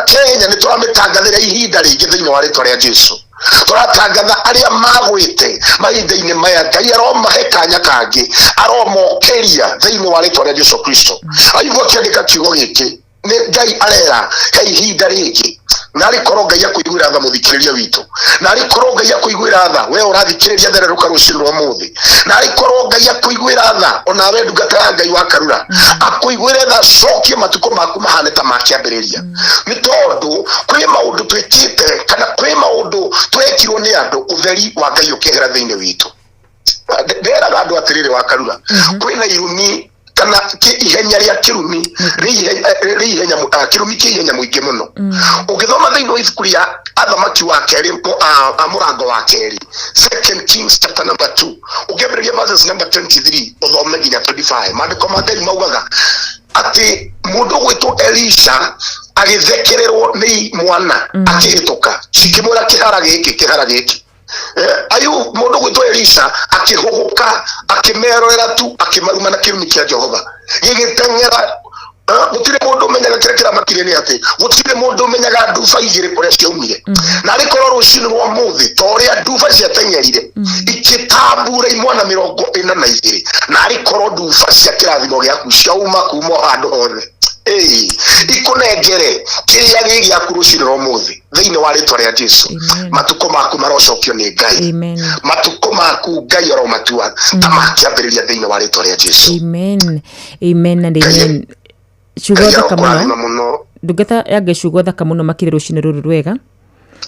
Kenya nĩ tũramĩtangathĩra ihinda rĩngĩ thĩinĩ wa rĩtwa rĩa Jesu. Tũratangatha arĩa magwĩte mahinda-inĩ maya, Ngai aromahe kanya kangĩ, aromokĩria thĩinĩ wa rĩtwa rĩa Jesu Kristo. Ayubu akĩandĩka kiugo gĩkĩ, nĩ Ngai arera he ihinda rĩngĩ, na arĩkorwo Ngai akũiguĩra tha mũthikĩrĩria witũ, na arĩkorwo Ngai akũiguĩra tha we ũrathikĩrĩria thererũka rũcinĩ rwa ũmũthĩ, na arĩkorwo Ngai akũiguĩra tha onawe ndungata ya Ngai wa Karura, akũiguĩre tha, cokie matukũ maku mahane ta makĩambĩrĩria. Nĩ tondũ kwĩ maũndũ twĩkĩte kana kwĩ maũndũ twekirwo nĩ andũ, ũtheri wa Ngai ũkĩehera thĩinĩ witũ. Nderaga andũ atĩrĩrĩ wa Karura, kwĩna irumi kana ihenya rĩa kĩrumi, rĩ ihenya kĩrumi kĩ ihenya mũingĩ mũno. Ũngĩthoma thĩinĩ wa ibuku rĩa Athamaki wa kerĩ, mũrango wa kerĩ, Second Kings chapter number 2, ũngĩambĩrĩria verses number 23 ũthome nginya 25, maandĩko ma Ngai maugaga atĩ mũndũ ũgwĩtwo Elisha agĩthekererwo nĩ mwana akĩhĩtũka, cikĩmwĩra kĩhara gĩkĩ, kĩhara gĩkĩ. Ayu mũndũ gwĩtwo Elisha akĩhũgũka, akĩmerorera tu, akĩmaruma na kĩrumi kĩa Jehova gĩgĩteng'era. Gũtirĩ mũndũ ũmenyaga kĩrĩa kĩramakire nĩ atĩ gũtirĩ mũndũ ũmenyaga nduba igĩrĩ kũrĩa ciaumire. Na arĩkorwo rũcinĩ rwa ũmũthĩ ta ũrĩa nduba ciateng'erire ikĩtambura imwana 42, na arĩkorwo nduba cia kĩrathimo gĩaku ciauma kuma handũ hothe, ikũnengere kĩrĩa gĩ gĩaku rũcinĩ rwa ũmũthĩ thĩinĩ wa rĩtwa rĩa Jesu. Matukũ maku marocokio nĩ Ngai, matukũ maku Ngai aromatua ta makĩambĩrĩria thĩinĩ wa rĩtwa rĩa Jesu. Amen, amen and amen. Ciugo thaka mũno ndungata ya Ngai, ciugo thaka mũno makĩria rũcinĩ rũrũ rwega.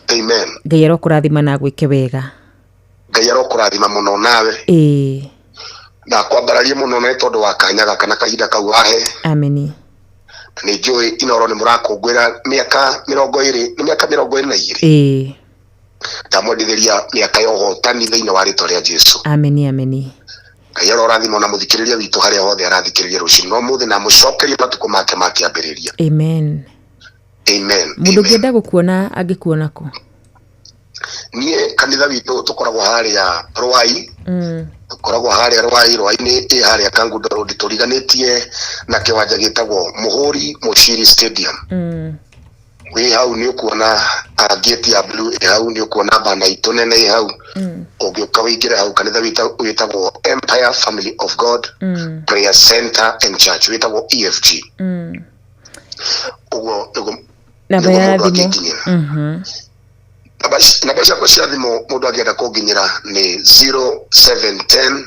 Amen. Ngai arokũrathima na agwĩke wega. Ngai arokũrathima mũno nawe. Na kwambararie mũno nĩ tondũ wa kanya gaka na kahinda kau wahe. Amen. Nĩ njũĩ Inoro nĩ mũrakũngũĩra mĩaka 20, nĩ mĩaka 22. Ndamwendithĩria mĩaka ya ũhotani thĩinĩ wa rĩtwa rĩa Jesu. Amen, amen. Ngai arorathima na mũthikĩrĩria witũ harĩa hothe arathikĩrĩria rũcinĩ rwa ũmũthĩ, na amũcokerie matukũ make ma kĩambĩrĩria. Amen. Amen. Mũndũ ũngĩenda gũkuona angĩkuona kũ? Niĩ kanitha witũ tũkoragwo harĩa Rwai. Tũkoragwo harĩa Rwai, Rwai-inĩ ĩ harĩa Kangundo Road, tũriganĩtie na kĩwanja gĩtagwo Mũhũri Mũciri Stadium. Wĩ hau nĩ ũkuona gate ya blue ĩ hau, nĩ ũkuona bana itũ nene ĩ hau. Ũngĩũka wĩingĩre hau, kanitha wĩtagwo Empire Family of God Prayer Center and Church, wĩtagwo EFG. Ũguo nĩguo Namba ya mũndũ thimũ. angĩnginyĩra. Namba ciakwa cia thimũ mũndũ angĩenda kũnginyĩra nĩ 0710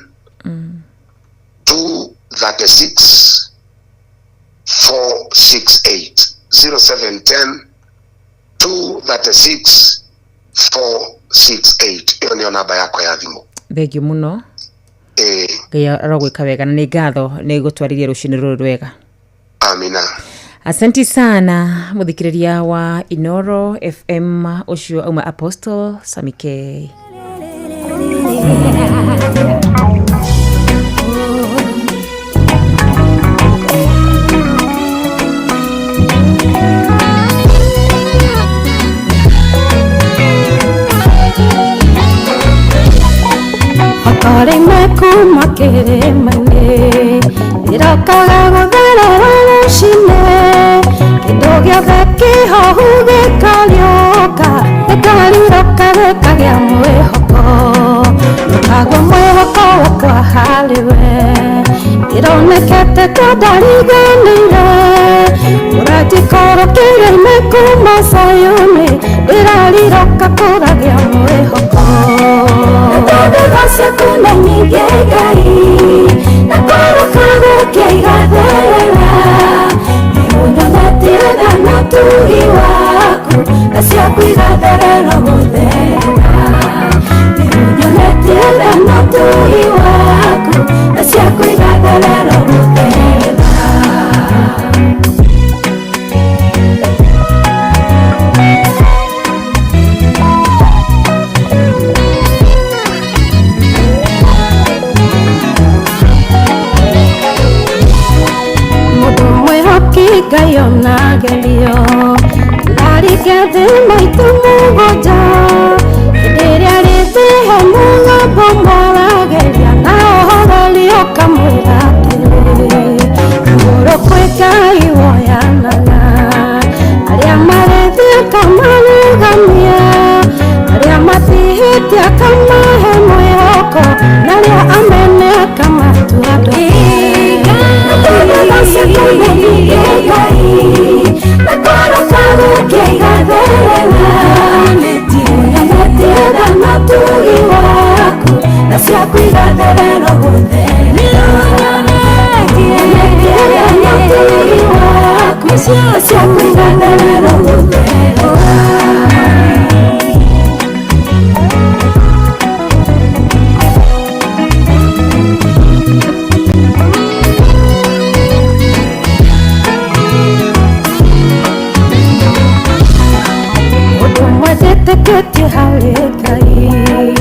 236 468, 0710 236 468. Ĩyo nĩyo namba yakwa ya thimũ. Thengiũ mũno. Ngai arogwĩka wega na nĩ ngatho nĩ gũtwarithia rũcinĩ rũrũ rwega. Amina. Asante sana mũthikĩrĩria wa Inoro FM, ũcio auma Apostle Samike. Akarime kuma kĩrĩma-inĩ, ĩrokaga gũtherera rũcinĩ, kĩndũ gĩothe kĩhohu gĩkariũka, gĩkariũka gĩkagĩa mwĩhoko, ndũkagwe mwĩhoko wakwa harĩ we, ndĩronekete ta ndariganĩire, ũranjikorwo Kuma Sayuni ndĩrariroka kũragĩa mwĩhoko. Tondũ tha ciaku nĩ nyingĩ Ngai, na kũrũka gũkĩa igatherera. Nĩũnyonetie tha na ũtugi waku, tha ciaku igatherera gũtherera. Nĩũnyonetie tha na ũtugi waku, tha ciaku igatherera gũtherera. Ngai onagerio ndarike thĩ maitũ mũgwanja, hĩndĩ ĩrĩa rĩthĩhe mũgambo mwarageria na ũhoreri ũkamwĩra atĩrĩ, igũrũ kwĩ Ngai woyanaga, arĩa marĩ thĩ akamarũgamia, arĩa matihĩtie akamahe mwĩhoko, na arĩa amene akamatua andũ. Njĩtĩkĩtie harĩ Ngai,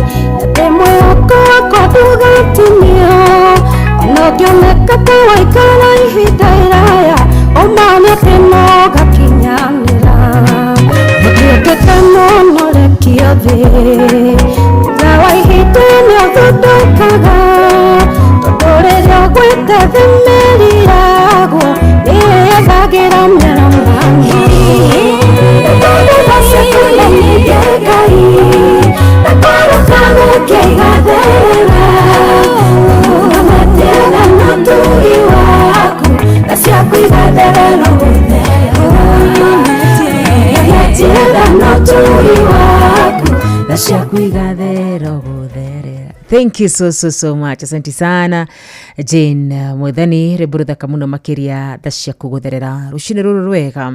atĩ mwĩhoko wakwa ndũgatinio, ona ũngĩoneka ta waikara ihinda iraya, ũmane atĩ no ũgakinyanĩra. Ndũngĩte mũno rekio thĩ, thutha wa ihinda nĩũthundũkaga, tondũ rĩrĩa ũgwĩte thĩ mĩri yaguo nĩyethagĩra mĩaramano. Thank you so so so much. Asante sana Jane Mwethani, rwĩmbo rũthaka mũno makĩria tha ciaku gũtherera rũcinĩ rũrũ rwega.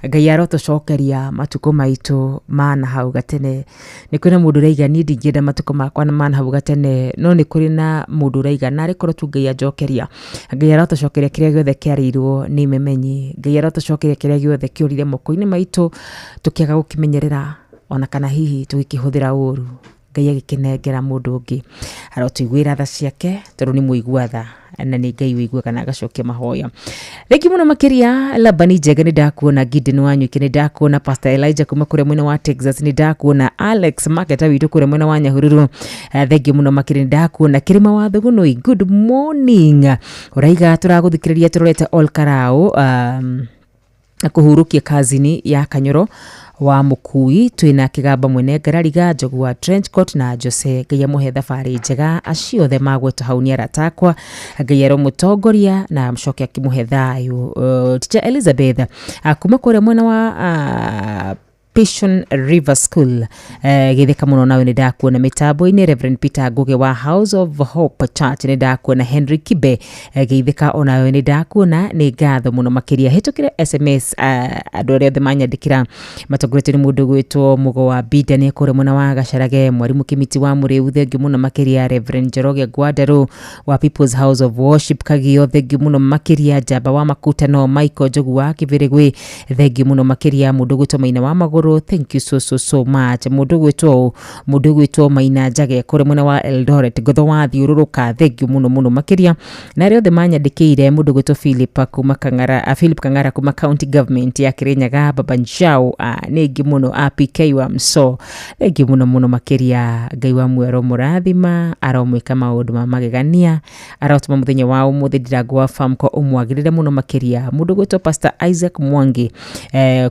Ngai arotũcokeria matukũ maitũ mana hau gatene. Nĩ kwĩna mũndũ ũraiga niĩ ndingĩenda matukũ makwa mana hau gatene, no nĩ kũrĩ na mũndũ ũraiga narĩ korwo tu Ngai anjokeria. Ngai arotũcokeria kĩrĩa gĩothe kĩarĩirwo nĩ imemenyi. Ngai arotũcokeria kĩrĩa gĩothe kĩũrire moko-inĩ maitũ tũkĩaga gũkĩmenyerera, ona kana hihi tũgĩkĩhũthĩra ũru. Ngai agĩkĩnengera mũndũ ũngĩ. Arotũiguĩra tha ciake tondũ nĩ mũigua tha na nĩ Ngai ũiguaga na agacokia mahoya. Thengiũ mũno makĩria Labani Njega, nĩ ndakuona. Gideon Wanyuki nĩ ndakuona. Pastor Elijah kuma kũrĩa mwena wa Texas nĩ ndakuona. Alex Maketa witũ kũrĩa mwena wa Nyahururu, thengiũ mũno makĩria nĩ ndakuona. Kĩrĩma wa Thũgũnũi, good morning. Ũraiga tũragũthikĩrĩria tũrorete Ol Karau, kũhurũkia kazini ya Kanyoro wa Mũkui, twĩna Kĩgamba mwene Ngarariga, Njogu wa Trenchcoat na Jose. Ngai amũhe thabarĩ njega, acio othe magwetwo hau nĩ arata akwa. Ngai aromũtongoria na amũcoke akĩmũhe thayũ. Teacher Elizabeth kuma kũrĩa mwena wa Passion River School, gĩtheka mũno nawe nĩ ndakuona mĩtambo-inĩ. Reverend Peter Ngugi wa House of Hope Church nĩ ndakuona. Henry Kibe, geithĩka onawe nĩ ndakuona, nĩ ngatho mũno makĩria. Hĩtũkĩre SMS, andũ arĩa othe manyandĩkĩra matongoretio nĩ mũndũ gwĩtwo Mũgo wa Binda nĩ kũrĩa mwena wa Gacarage, Mwarimũ Kĩmiti wa Mũrĩu, thengiũ mũno makĩria. Reverend Njoroge Ngwandarũ wa People's House of Worship Kagio, thengiũ mũno makĩria. Njamba wa Makutano Michael Njogu wa Kĩbĩrĩgwĩ, thengiũ mũno makĩria. Mũndũ gwĩtwo Maina wa Magũrũ, thank you so so so much. Mũndũ gwĩtwo Maina Njage kũrĩa mwena wa Eldoret, Ngotho wa Thiũrũrũka, thengiũ mũno mũno makĩria. Na arĩa othe manyandĩkĩire, mũndũ gwĩtwo Philip kuma Kang'ara, Philip Kang'ara kuma County Government ya Kirinyaga, Baba Njau, nĩ ingĩ mũno, APK wa Mso, thengiũ mũno mũno makĩria. Ngai wa muoyo aromũrathima, aromwĩka maũndũ ma magegania, arotũma mũthenya wa ũmũthĩ Ndirango wa Famco ũmwagĩrĩre mũno makĩria. Mũndũ gwĩtwo Pastor Isaac Mwangi,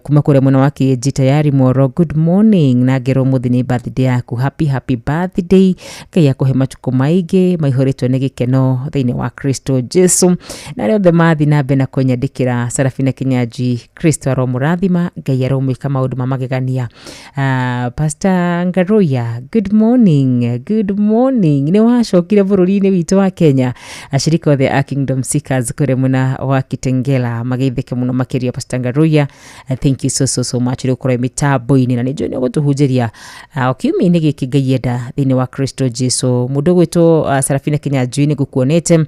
kuma kũrĩa mwena wa Kĩnji tayari Tayari Moro, good morning. Na ngerwo mũthĩ nĩ birthday yaku, happy happy birthday. Ngai akũhe matukũ maingĩ maihũrĩtwo nĩ gĩkeno thĩinĩ wa Kristo Jesu. Na arĩa othe mathiĩ na mbere na kũnyandĩkĩra, Sarafina Kinyanjui, Kristo aromũrathima, Ngai aromwĩka maũndũ ma magegania. Pastor Ngaruya, good morning, good morning. Nĩ wacokire bũrũri-inĩ witũ wa Kenya. Ashirika othe a Kingdom Seekers kũrĩa mwena wa Kitengela mageithĩke mũno makĩria. Pastor Ngaruya, thank you so so so much rĩ gũkorwo mĩtambo-inĩ na nĩ njũĩ nĩ ũgũtũhunjĩria o kiumia-inĩ gĩkĩ Ngai enda thĩinĩ wa Kristo Jesu. Mũndũ ũgwĩtwo Sarafina Kinyanjui nĩ ngũkuonete,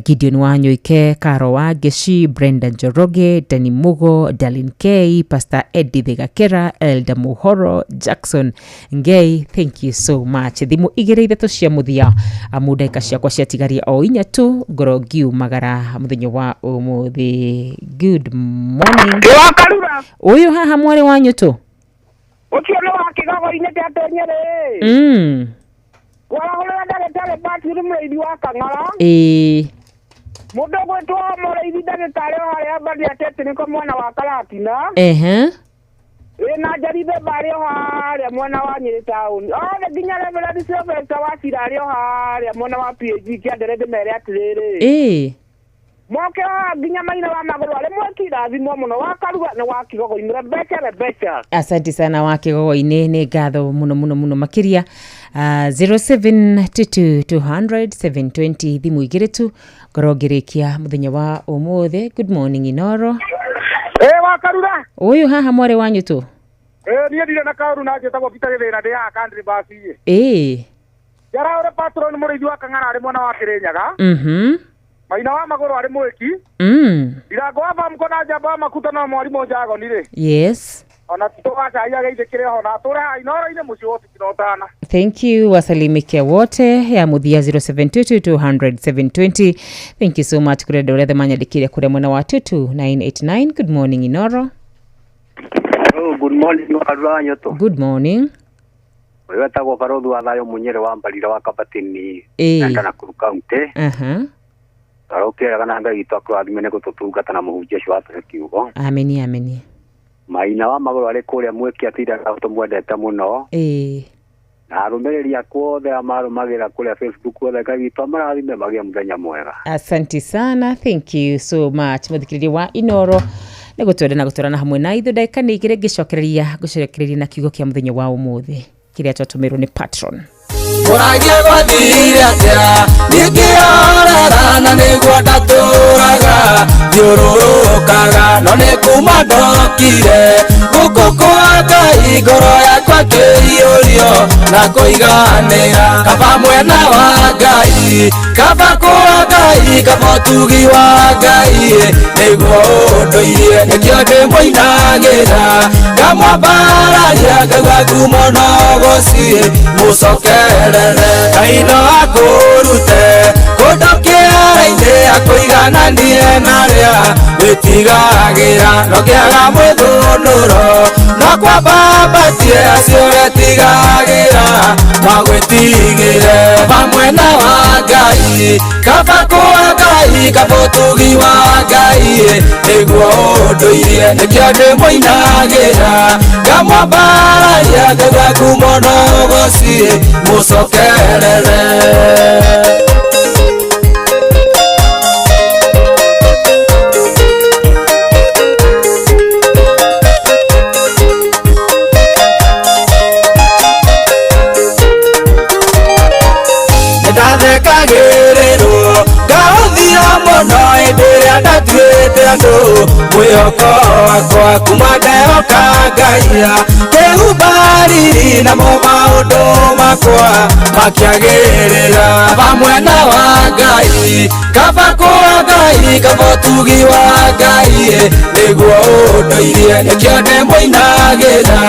Gideon Wanyoike, Karo wa Ngeci, Brenda Njoroge, Dani Mugo, Darlene K, Pastor Eddie Gakera, Elder Muhoro, Jackson Ngei, thank you so much. Thimũ igĩrĩ ithatũ cia mũthia, amu ndagĩka ciakwa ciatigaria o inya tu ngoro ngiumagara mũthenya wa ũmũthĩ. Good morning. Wakarura. Ũyũ haha mwarĩ wa nyũtũ. Ũcio nĩ wa kĩgogo-inĩ kĩa Kenyerĩ. Warahũrĩra ndagĩtarĩ Patrick Mũrĩithi wa Kang'ara. Ĩĩ. Mũndũ ũgwĩtwo Mũrĩithi ndagĩtarĩ o harĩa Mbadia Technical mwena wa Karatina. Ĩ na Njarithe Mbarĩ o harĩa mwena wa Nyĩrĩ town. Othe nginya Reverend Sylvester wa Cira arĩ o harĩa mwena wa PAG kĩandere ndĩmere atĩrĩrĩ. Moke haha nginya maina wa magũrũ arĩ mweki irathimwo mũno wa Karua nĩ wa Kĩgogo-inĩ. Rebecca, Rebecca. Asante sana wa Kĩgogo-inĩ, nĩ ngatho mũno mũno mũno makĩria. 0722 200 720 thimũ igĩrĩ tu ngorwo ngĩrĩkia mũthenya wa ũmũthĩ. Good morning Inoro. Ĩ wa Karura. Ũyũ haha mwarĩ wa nyũtũ. Ĩ niĩ ndirĩ na kaũru na njĩtagwo Peter Gĩthĩna ndĩ haha Country Bus ĩ. Njaraũre patron mũrĩithi wa Kang'ara arĩ mwena wa Kĩrĩnyaga. Maina wa magũrũ arĩ mwĩki. Ndirango wa Bamko na njamba wa Makuta na mwarimũ Njagoni rĩ. Ona Tito wa Cai ageithĩkĩre ho na atũre haha Inoro-inĩ mũciĩ wa ũtugi na ũtana. Thank you, wasalimike wote ya muthia 0722 200 720. Thank you so much kuri andũ arĩa othe manyandĩkĩire kũrĩa mwena wa 22989. Good morning Inoro. Hello, good morning Wakarura wa Nyoto. Good morning. Ũyũ wetagwo Barũthi wa Thayũ Mũnyĩrĩ wa Mbarira wa Kabatini, Nyanza Nakuru County. Arokĩraga na Ngai witũ akũrathime nĩ gũtũtungata na mũhunjia ũcio watũhe kiugo. Ameni, ameni. Maina wa magũrũ arĩ kũrĩa mwĩki atindaga tũmwendete mũno. Na arũmĩrĩri akwa othe amarũmagĩra kũrĩa Facebook othe Ngai witũ amarathime magĩe mũthenya mwega. Asante sana, thank you so much. Mũthikĩrĩria wa Inoro nĩ gũtwenda na gũtwarana hamwe na ithuĩ ndagĩka nĩ igĩrĩ ngĩcokereria ngũcokereria na kiugo kĩa mũthenya wa ũmũthĩ kĩrĩa twatũmĩrwo nĩ patron. Kũragia gwathire atĩa ningĩorera na nĩguo ndatũraga thiũrũrũkaga no nĩ kuma ndokire gũkũ kwa Ngai ngoro yakwa kĩiyũrio na kũiganĩra kaba mwena wa Ngai kaba kwa Ngai kaba ũtugi wa Ngai nĩguo ũndũirie nĩkĩo ndĩmũinagĩra ngamwambararia ngaigua ngumo no gũciĩ mũcokerere Ngai no akũrute kũndũ kĩara-inĩ akũigananie na arĩa wĩtigagĩra no kĩaga mwĩthũnũro no kwambambatie acio ũretigagĩra magwĩtigĩre kaba mwena wa Ngai kaba kwa Ngai kaba ũtugi wa Ngai nĩguo ũndũirie nĩkĩo ndĩmũinagĩra ngamwambararia ngaigua ngumo no gũciĩ mũcokerere. Ndathekagĩrĩrwo ngaũthira mũno hĩndĩ ĩrĩa ndatuĩte andũ mwĩhoko wakwa kuma ndehoka Ngai kĩhumba riri namo maũndũ makwa makĩagĩrĩra kaba mwena wa Ngai kaba kwa Ngai kaba ũtugi wa Ngai nĩguo ũndũirie nĩkĩo ndĩmũinagĩra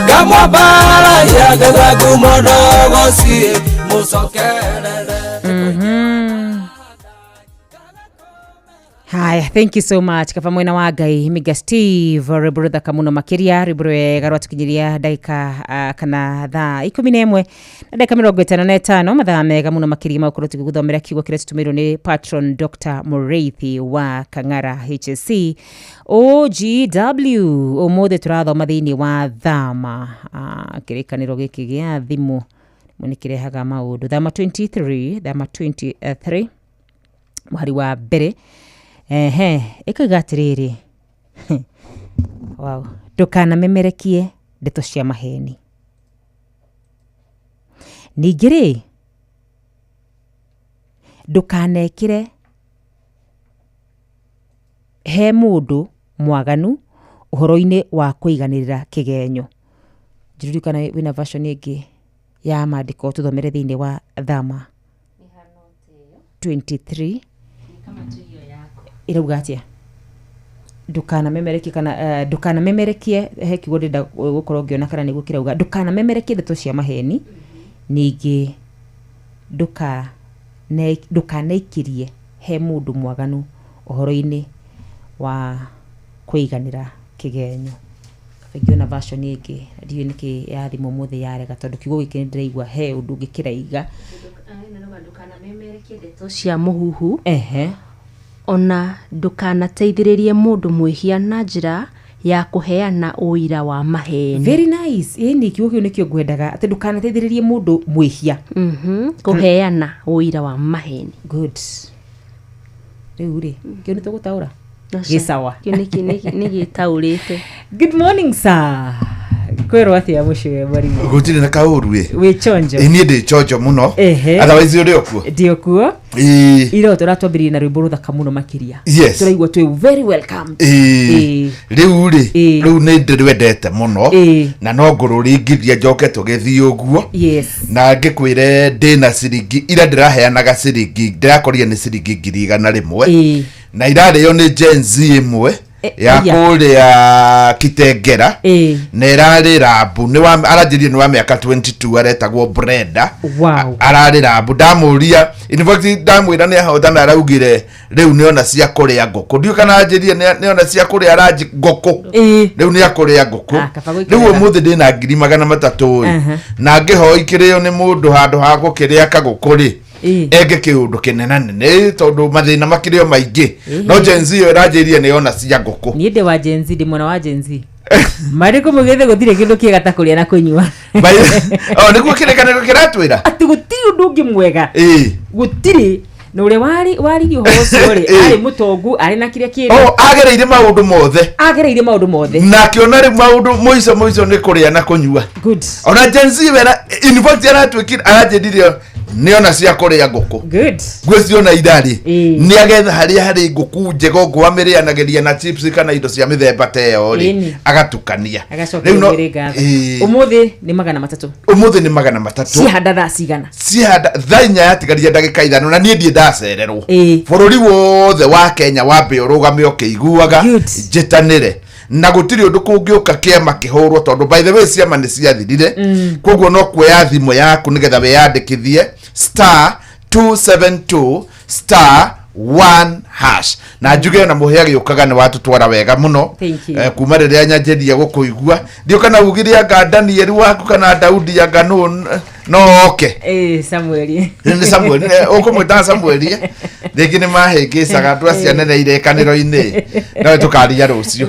ngamwambararia ngaigua ngumo no gũciĩ mũcokerere. Haya, thank you so much kaba mwena wa Ngai Miga Steve, rwĩmbo rũthaka mũno makĩria, rwĩmbo rwega rwatũkinyĩria ndagĩka kana thaa 11 na ndagĩka 55, mathaa mega mũno makĩria magũkorwo tũgĩgũthomera kiugo kĩrĩa tũtũmĩirwo nĩ patron Dr. Mũrĩithi wa Kang'ara HSC OGW. Ũmũthĩ tũrathoma thĩinĩ wa Thama, kĩrĩkanĩro gĩkĩ gĩa thimũ nĩ kĩrehaga maũndũ. Thama 23, Thama 23 mũhari wa mbere, ehe, ĩkoiga atĩrĩrĩ, wow, ndũkanamemerekie ndeto cia maheni, ningĩ rĩ ndũkanekĩre he mũndũ mwaganu ũhoro-inĩ wa kũiganĩrĩra kĩgenyo. Njiririkana wĩna version ĩngĩ ya maandĩko tũthomere thĩinĩ wa Thama 23, ĩrauga atĩa? Ndũkanamemerekie kana ndũkanamemerekie, he kiugo ndĩrenda gũkorwo ngĩona kana nĩguo kĩrauga, ndũkanamemerekie ndeto cia maheni, ningĩ ndũkaneikĩrie he mũndũ mwaganu ũhoro-inĩ wa kũiganĩra kĩgenyo. Ngĩona version ĩngĩ ndiũĩ nĩkĩ ya thimũ ũmũthĩ yarega, tondũ kiugo gĩkĩ nĩndĩraigua he ũndũ ũngĩ kĩraiga. Ndũkanamemerekie ndeto cia mũhuhu, ehe, ona ndũkanateithĩrĩrie mũndũ mwĩhia na njĩra ya kũheana ũira wa maheni. Very nice. Ĩni kiugo kĩu nĩkĩo ngwendaga, atĩ ndũkanateithĩrĩrie mũndũ mwĩhia kũheana ũira wa maheni. Good. Rĩu rĩ kĩu nĩ tũgũtaũra gĩcawa, kĩu nĩ gĩtaũrĩte. Good morning sir, kwĩrwo atĩa mũciĩ mwarimũ? Gũtirĩ na kaũru ĩ. Wĩ chonjo? Niĩ ndĩ chonjo mũno. Otherwise ũrĩ okuo? Ndĩ okuo. Ira tũratwambĩrĩria na rwĩmbo rũthaka mũno makĩria. Yes. Tũraigua twĩ very welcome. Rĩu rĩ, rĩu nĩ ndĩrwendete mũno na no ngũrũringithia njoke tũgĩthiĩ ũguo. Yes. Na ngĩkwĩre ndĩna ciringi ira ndĩraheanaga ciringi, ndĩrakorire nĩ ciringi 100,000 na irarĩo nĩ Gen Z ĩmwe ya kũrĩa Kitengera, na ĩrarĩ rambu, aranjĩrire nĩ wa mĩaka 22, aretagwo Brenda. Wow. Ararĩ rambu, ndamũria, in fact ndamwĩra nĩ ahotana, araugire rĩu nĩona cia kũrĩa ngũkũ, ndiũ kana anjĩrire nĩona cia kũrĩa ranji ngũkũ, rĩu nĩ akũrĩa ngũkũ. Rĩu ũmũthĩ ndĩna 300,000 ĩ, na ngĩhoi kĩrĩo nĩ mũndũ handũ ha gũkĩrĩa kagũkũ rĩ, enge kĩũndũ kĩnenanene tondũ mathĩna makĩrĩ o maingĩ. No Gen Z ĩyo ĩranjĩrire nĩyona cia ngũkũ. Niĩ ndĩ wa Gen Z, ndĩ mwana wa Gen Z. Marĩ kũmũgĩte gũtirĩ kĩndũ kĩega ta kũrĩa na kũnyua. O nĩguo kĩrĩkanĩro kĩratwĩra atĩ gũtirĩ ũndũ ũngĩ mwega, gũtirĩ. Na ũrĩa waririe ũhoro ũcio rĩ, arĩ mũtongu, arĩ na kĩrĩa kĩndũ, agereire maũndũ mothe, agereire maũndũ mothe, na akĩona rĩu maũndũ mũico mũico nĩ kũrĩa na kũnyua. Good. Ona Gen Z wera, in fact aratuĩkire, aranjĩrire nĩona cia kũrĩa ngũkũ. Good. Ngwĩciona irarĩ nĩ agetha harĩa harĩ ngũkũ njega, ũguo amĩrĩanagĩria na chips kana indo cia mĩthemba ta ĩyo rĩ, agatukania. Rĩu no ũmũthĩ nĩ 300. Ũmũthĩ nĩ 300. Cihanda thaa cigana? Cihanda thaa 4 yatigaria ndagĩka 5, na niĩ ndiĩ ndacererwo. Bũrũri wothe wa Kenya wambe ũrũgame ũkĩiguaga njĩtanĩre, na gũtirĩ ũndũ kũngĩũka kĩama kĩhũrwo, tondũ by the way ciama nĩ ciathirire. Koguo no kuoya thimũ yaku nĩgetha wĩyandĩkithie *272 *1#. Na njuge na mũhĩa gĩũkaga nĩ watũtwara wega mũno kuma rĩrĩa nyanjĩria gũkũigua. Ndiũ kana ugire anga Daniel waku kana Daudi anga no oke. Samuel. Nĩ Samuel, ũkũmwĩtaga Samuel. Rĩngĩ nĩ mahĩngĩcaga andũ acio anene irĩkanĩro-inĩ, no tũkaria rũciũ.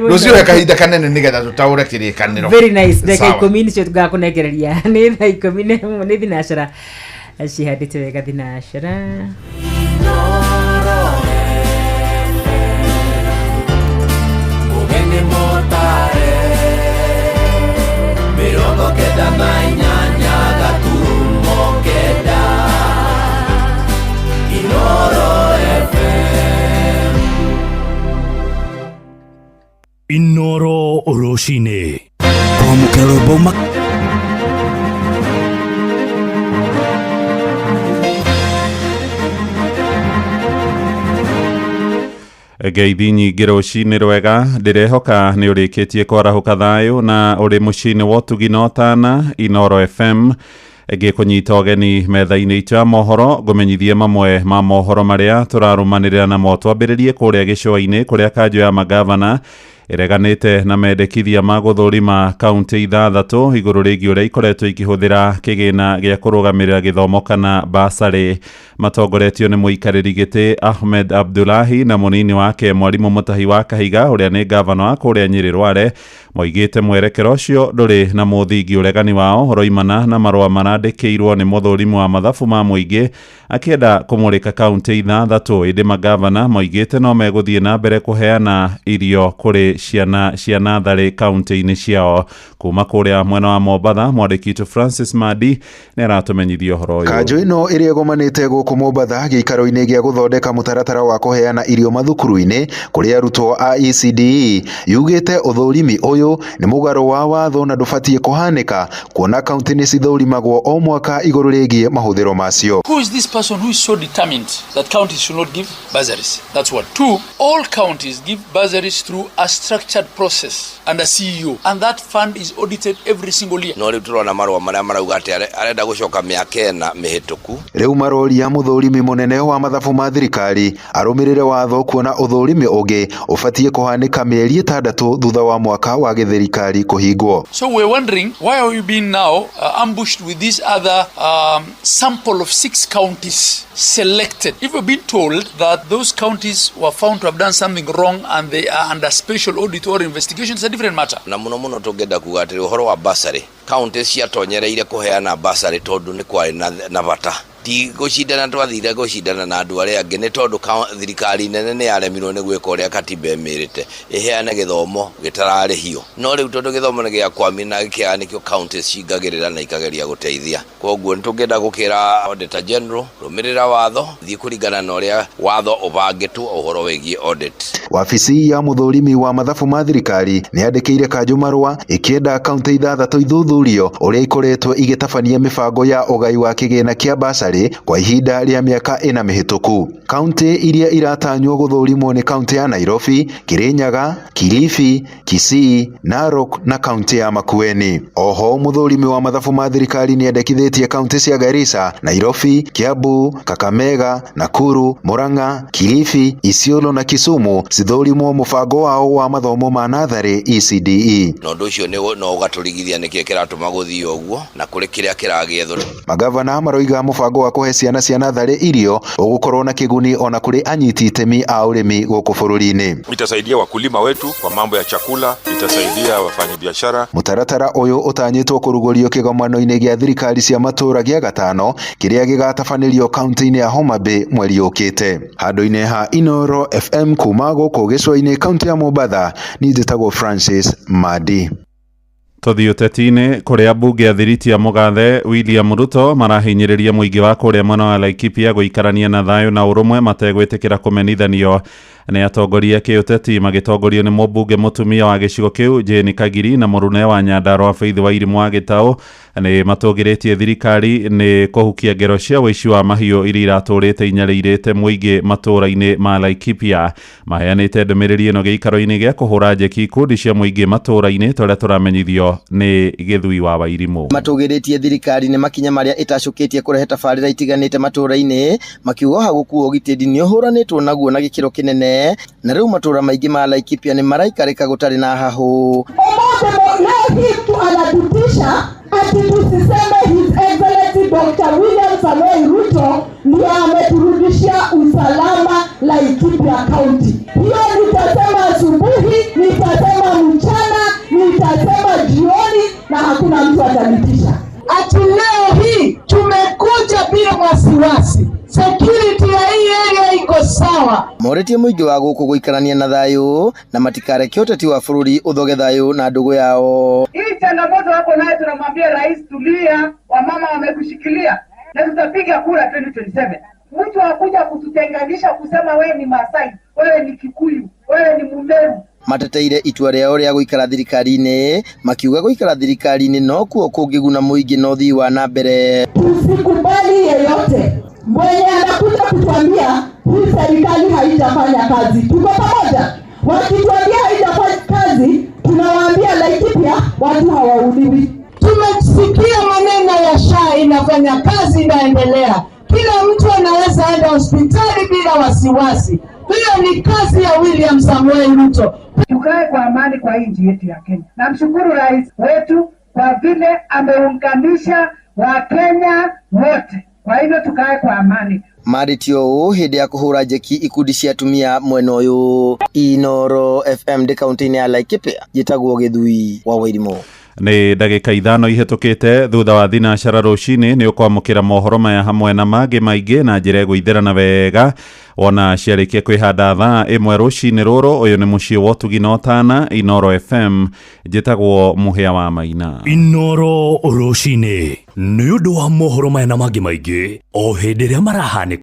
Rũciũ he kahinda kanene nĩgetha tũtaũre kĩrĩkanĩro. Very nice. Ndagĩka 10 nĩcio tũgakũnengereria. Nĩ thaa 11 nĩ thinacara cihandĩte wega thinacara. Inoro rũcinĩ kwamũkĩra rwĩmbo ngeithi nyingĩ rũcinĩ rwega, ndĩrehoka nĩ ũrĩkĩtie kwarahũka thayũ na ũrĩ mũciĩ-inĩ wa ũtugi na ũtana. Inoro FM Ngĩkũnyita ũgeni metha-inĩ itũ ya mohoro, ngũmenyithie mamwe ma mohoro marĩa tũrarũmanĩrĩra namo. Twambĩrĩrie kũrĩa gĩcũa-inĩ kũrĩa kanjũ ya magavana ĩreganĩte na mendekithia ma gũthũrima kaunti 6 igũrũ rĩgiĩ ũrĩa ikoretwo ikĩhũthĩra kĩgĩna gĩa kũrũgamĩrĩra gĩthomo kana basarĩ. Matongoretio nĩ mũikarĩri gĩtĩ Ahmed Abdullahi na mũnini wake mwarimũ Mutahi wa Kahiga ũrĩa nĩ gavana wa kũrĩa Nyĩrĩ Rware, moigĩte mwerekero ũcio ndũrĩ na mũthingi. Ũregani wao ũroimana na marũa marandĩkĩirwo nĩ mũthũrimu wa mathabu ma mũingĩ akĩenda kũmũrĩka kaunti 6, ĩndĩ magavana moigĩte no megũthiĩ na mbere kũheana irio kũrĩ ciana cia natharĩ kaunti-inĩ ciao. Kuma kũrĩa mwena wa Mombatha, mwandĩki witũ Francis Madi nĩ aratũmenyithia ũhoro ũyũ. Kanjũ ĩno ĩrĩa ĩgomanĩte gũkũ Mombatha gĩikaro-inĩ gĩa gũthondeka mũtaratara wa kũheana irio mathukuru-inĩ kũrĩ arutwo a ECDE yugĩte ũthũrimi ũyũ nĩ mũgarũ wa watho na ndũbatiĩ kũhanĩka, kuona kaunti nĩ cithũrimagwo o mwaka igũrũ rĩgiĩ mahũthĩro macio. Who is this person who is so determined that counties should not give bursaries? That's one. Two, all counties give bursaries through a structured process and a CEO, and that fund is audited every single year. No rĩu tũrona marũa marĩa marauga atĩ arenda gũcoka mĩaka 4 mĩhĩtũku. Rĩu maroria mũthũrimi mũnene wa mathabu ma thirikari arũmĩrĩre watho, kuona ũthũrimi ũngĩ ũbatiĩ kũhanĩka mĩeri 6 thutha wa mwaka wa gĩthirikari kũhingwo. So we're wondering why are we being now ambushed with this other sample of 6 counties selected? If we've been told that those counties were found to have done something wrong and they are under special audit or investigation, it's a different matter. Na muno muno tũngĩenda kuga atĩrĩ ũhoro wa bursary, kaunti ciatonyereire kũheana bursary tondũ nĩ kwarĩ na bata. Ti gũcindana twathire gũcindana na andũ arĩa angĩ nĩ tondũ thirikari nene nĩ yaremirwo nĩ gwĩka ũrĩa katiba ĩmĩrĩte ĩheane gĩthomo gĩtararĩhio. No rĩu tondũ gĩthomo nĩ gĩa kwamĩ na gĩkĩaga nĩkĩo kaunti cingagĩrĩra na ikageria gũteithia. Koguo nĩ tũngĩenda gũkĩra Auditor General rũmĩrĩra watho, thiĩ kũringana na ũrĩa watho ũbangĩtwo ũhoro wĩgiĩ audit. Wabici ya mũthũrimi wa mathabu ma thirikari nĩ yandĩkĩire kanjũ marũa ĩkĩenda kaunti 6 ithuthurio ũrĩa ikoretwo igĩtabania mĩbango ya ũgai wa kĩgĩna kĩa basarĩ kwa ihinda rĩa mĩaka 4 mĩhĩtũku. Kaunti iria iratanywo gũthũrimwo nĩ kaunti ya Nairobi, Kirinyaga, Kilifi, Kisii, Narok na kaunti ya Makueni. Oho mũthũrimi wa mathabu ma thirikari nĩ endekithĩtie kaunti cia Garissa, Nairobi, Kiambu, Kakamega, Nakuru, Murang'a, Kilifi, Isiolo na Kisumu cithũrimwo mũbango wao wa mathomo ma natharĩ ECDE. Na ũndũ ũcio no ũgatũrigithia nĩkĩĩ kĩratũma gũthiĩ ũguo na kũrĩ kĩrĩa kĩragĩethwo. Magavana maroiga mũbango wa kũhe ciana cia natharĩ irio ũgũkorwo na kĩguni ona kũrĩ anyiti itemi a ũrĩmi gũkũ bũrũri-inĩ. Itasaidia wakulima wetu kwa mambo ya chakula, itasaidia wafanyabiashara. Mũtaratara ũyũ ũtanyĩtwo kũrugũrio kĩgomano-inĩ gĩa thirikari cia matũũra gĩa 5 kĩrĩa gĩgatabanĩrio kaunti-inĩ ya Homa Bay mweri ũkĩte. Handũ-inĩ ha Inoro FM kuma gũkũ gĩcũa-inĩ kaunti ya Mombatha, niĩ njĩtagwo Francis Madi. Tũthiĩ ũteti-inĩ kũrĩa mbunge ya Thiriti ya Mũgathe William Ruto marahinyĩrĩria mũingĩ wa kũrĩa mwena wa Laikipia gũikarania na thayũ na ũrũmwe mategwĩtĩkĩra kũmenithanio nĩ atongoria kĩũteti magĩtongorio nĩ mũmbunge mũtumia wa gĩcigo kĩu Jane Kagiri na mũrune wa Nyandarua Faith Wairimu wa Gĩtaũ. Nĩ matũgĩrĩtie thirikari nĩ kũhukia ngero cia ũici wa mahiũ iria iratũrĩte inyarĩirĩte mũingĩ matũũra-inĩ ma Laikipia. Maheanĩte ndũmĩrĩri ĩno gĩikaro-inĩ gĩa kũhũra njeki ikundi cia mũingĩ matũũra-inĩ ta ũrĩa tũramenyithio nĩ Gĩthui wa Wairimu. Matũgĩrĩtie thirikari nĩ makinya marĩa ĩtacũkĩtie kũrehe tabarĩra itiganĩte matũũra-inĩ, makiuga haguku ũgitĩri nĩ ũhũranĩtwo naguo na gĩkĩro kĩnene, na rĩu matũũra maingĩ ma Laikipia nĩ maraikarĩka gũtarĩ na hahũ. Leo hii mtu anatutisha ati tusiseme His Excellency Dr. William Samoei Ruto ndiye ameturudishia usalama Laikipia County. Hiyo nitasema asubuhi, nitasema mchana, nitasema jioni na hakuna mtu atanitisha. Ati leo hii tumekuja bila wasiwasi. Security ya hii area iko sawa. Moretie mũingĩ wa gũkũ gũikarania na thayũ na matikareke ũteti wa bũrũri ũthoge thayũ na ndũgũ yao. Hii changamoto wako nayo, tunamwambia rais tulia, wamama wamekushikilia na tutapiga kura 2027. Mtu hakuja kututenganisha kusema wewe ni Masai, wewe ni Kikuyu, wewe ni Mumeru. Mateteire itua rĩao rĩa gũikara thirikari-inĩ, makiuga gũikara thirikari-inĩ no kuo kũngĩguna mũingĩ na ũthii wa na mbere. Tusikubali yeyote mwenye anakuja kutuambia hii serikali haijafanya kazi. Tuko pamoja. Wakituambia haijafanya kazi, tunawaambia Laikipia watu hawauliwi. Tumesikia maneno ya SHA inafanya kazi, inaendelea. Kila mtu anaweza enda hospitali bila wasiwasi. Hiyo ni kazi ya William Samoei Ruto. Tukae kwa amani kwa hii nchi yetu ya Kenya. Namshukuru rais wetu kwa vile ameunganisha Wakenya wote. Kwa hivyo tukae kwa amani. Marĩtie ũũ hĩndĩ ya kũhũra njeki ikundi cia atumia mwena ũyũ. Inoro FM ndĩ kaunti-inĩ ya Laikipia, njĩtagwo Gĩthui wa Wairimũ. Nĩ ndagĩka 5 ihĩtũkĩte thutha wa thinacara rũcinĩ. Nĩ ũkwamũkĩra mohoro maya hamwe na mangĩ maingĩ na njĩra ĩgũithĩrana wega wona ciarĩkia kwĩhanda thaa 1 rũcinĩ rũrũ. Ũyũ nĩ mũciĩ wa ũtugi na ũtana, Inoro FM. Njĩtagwo Mũhĩa wa Maina. Inoro rũcinĩ nĩ ũndũ wa mohoro maya na mangĩ maingĩ o hĩndĩ ĩrĩa marahanĩka.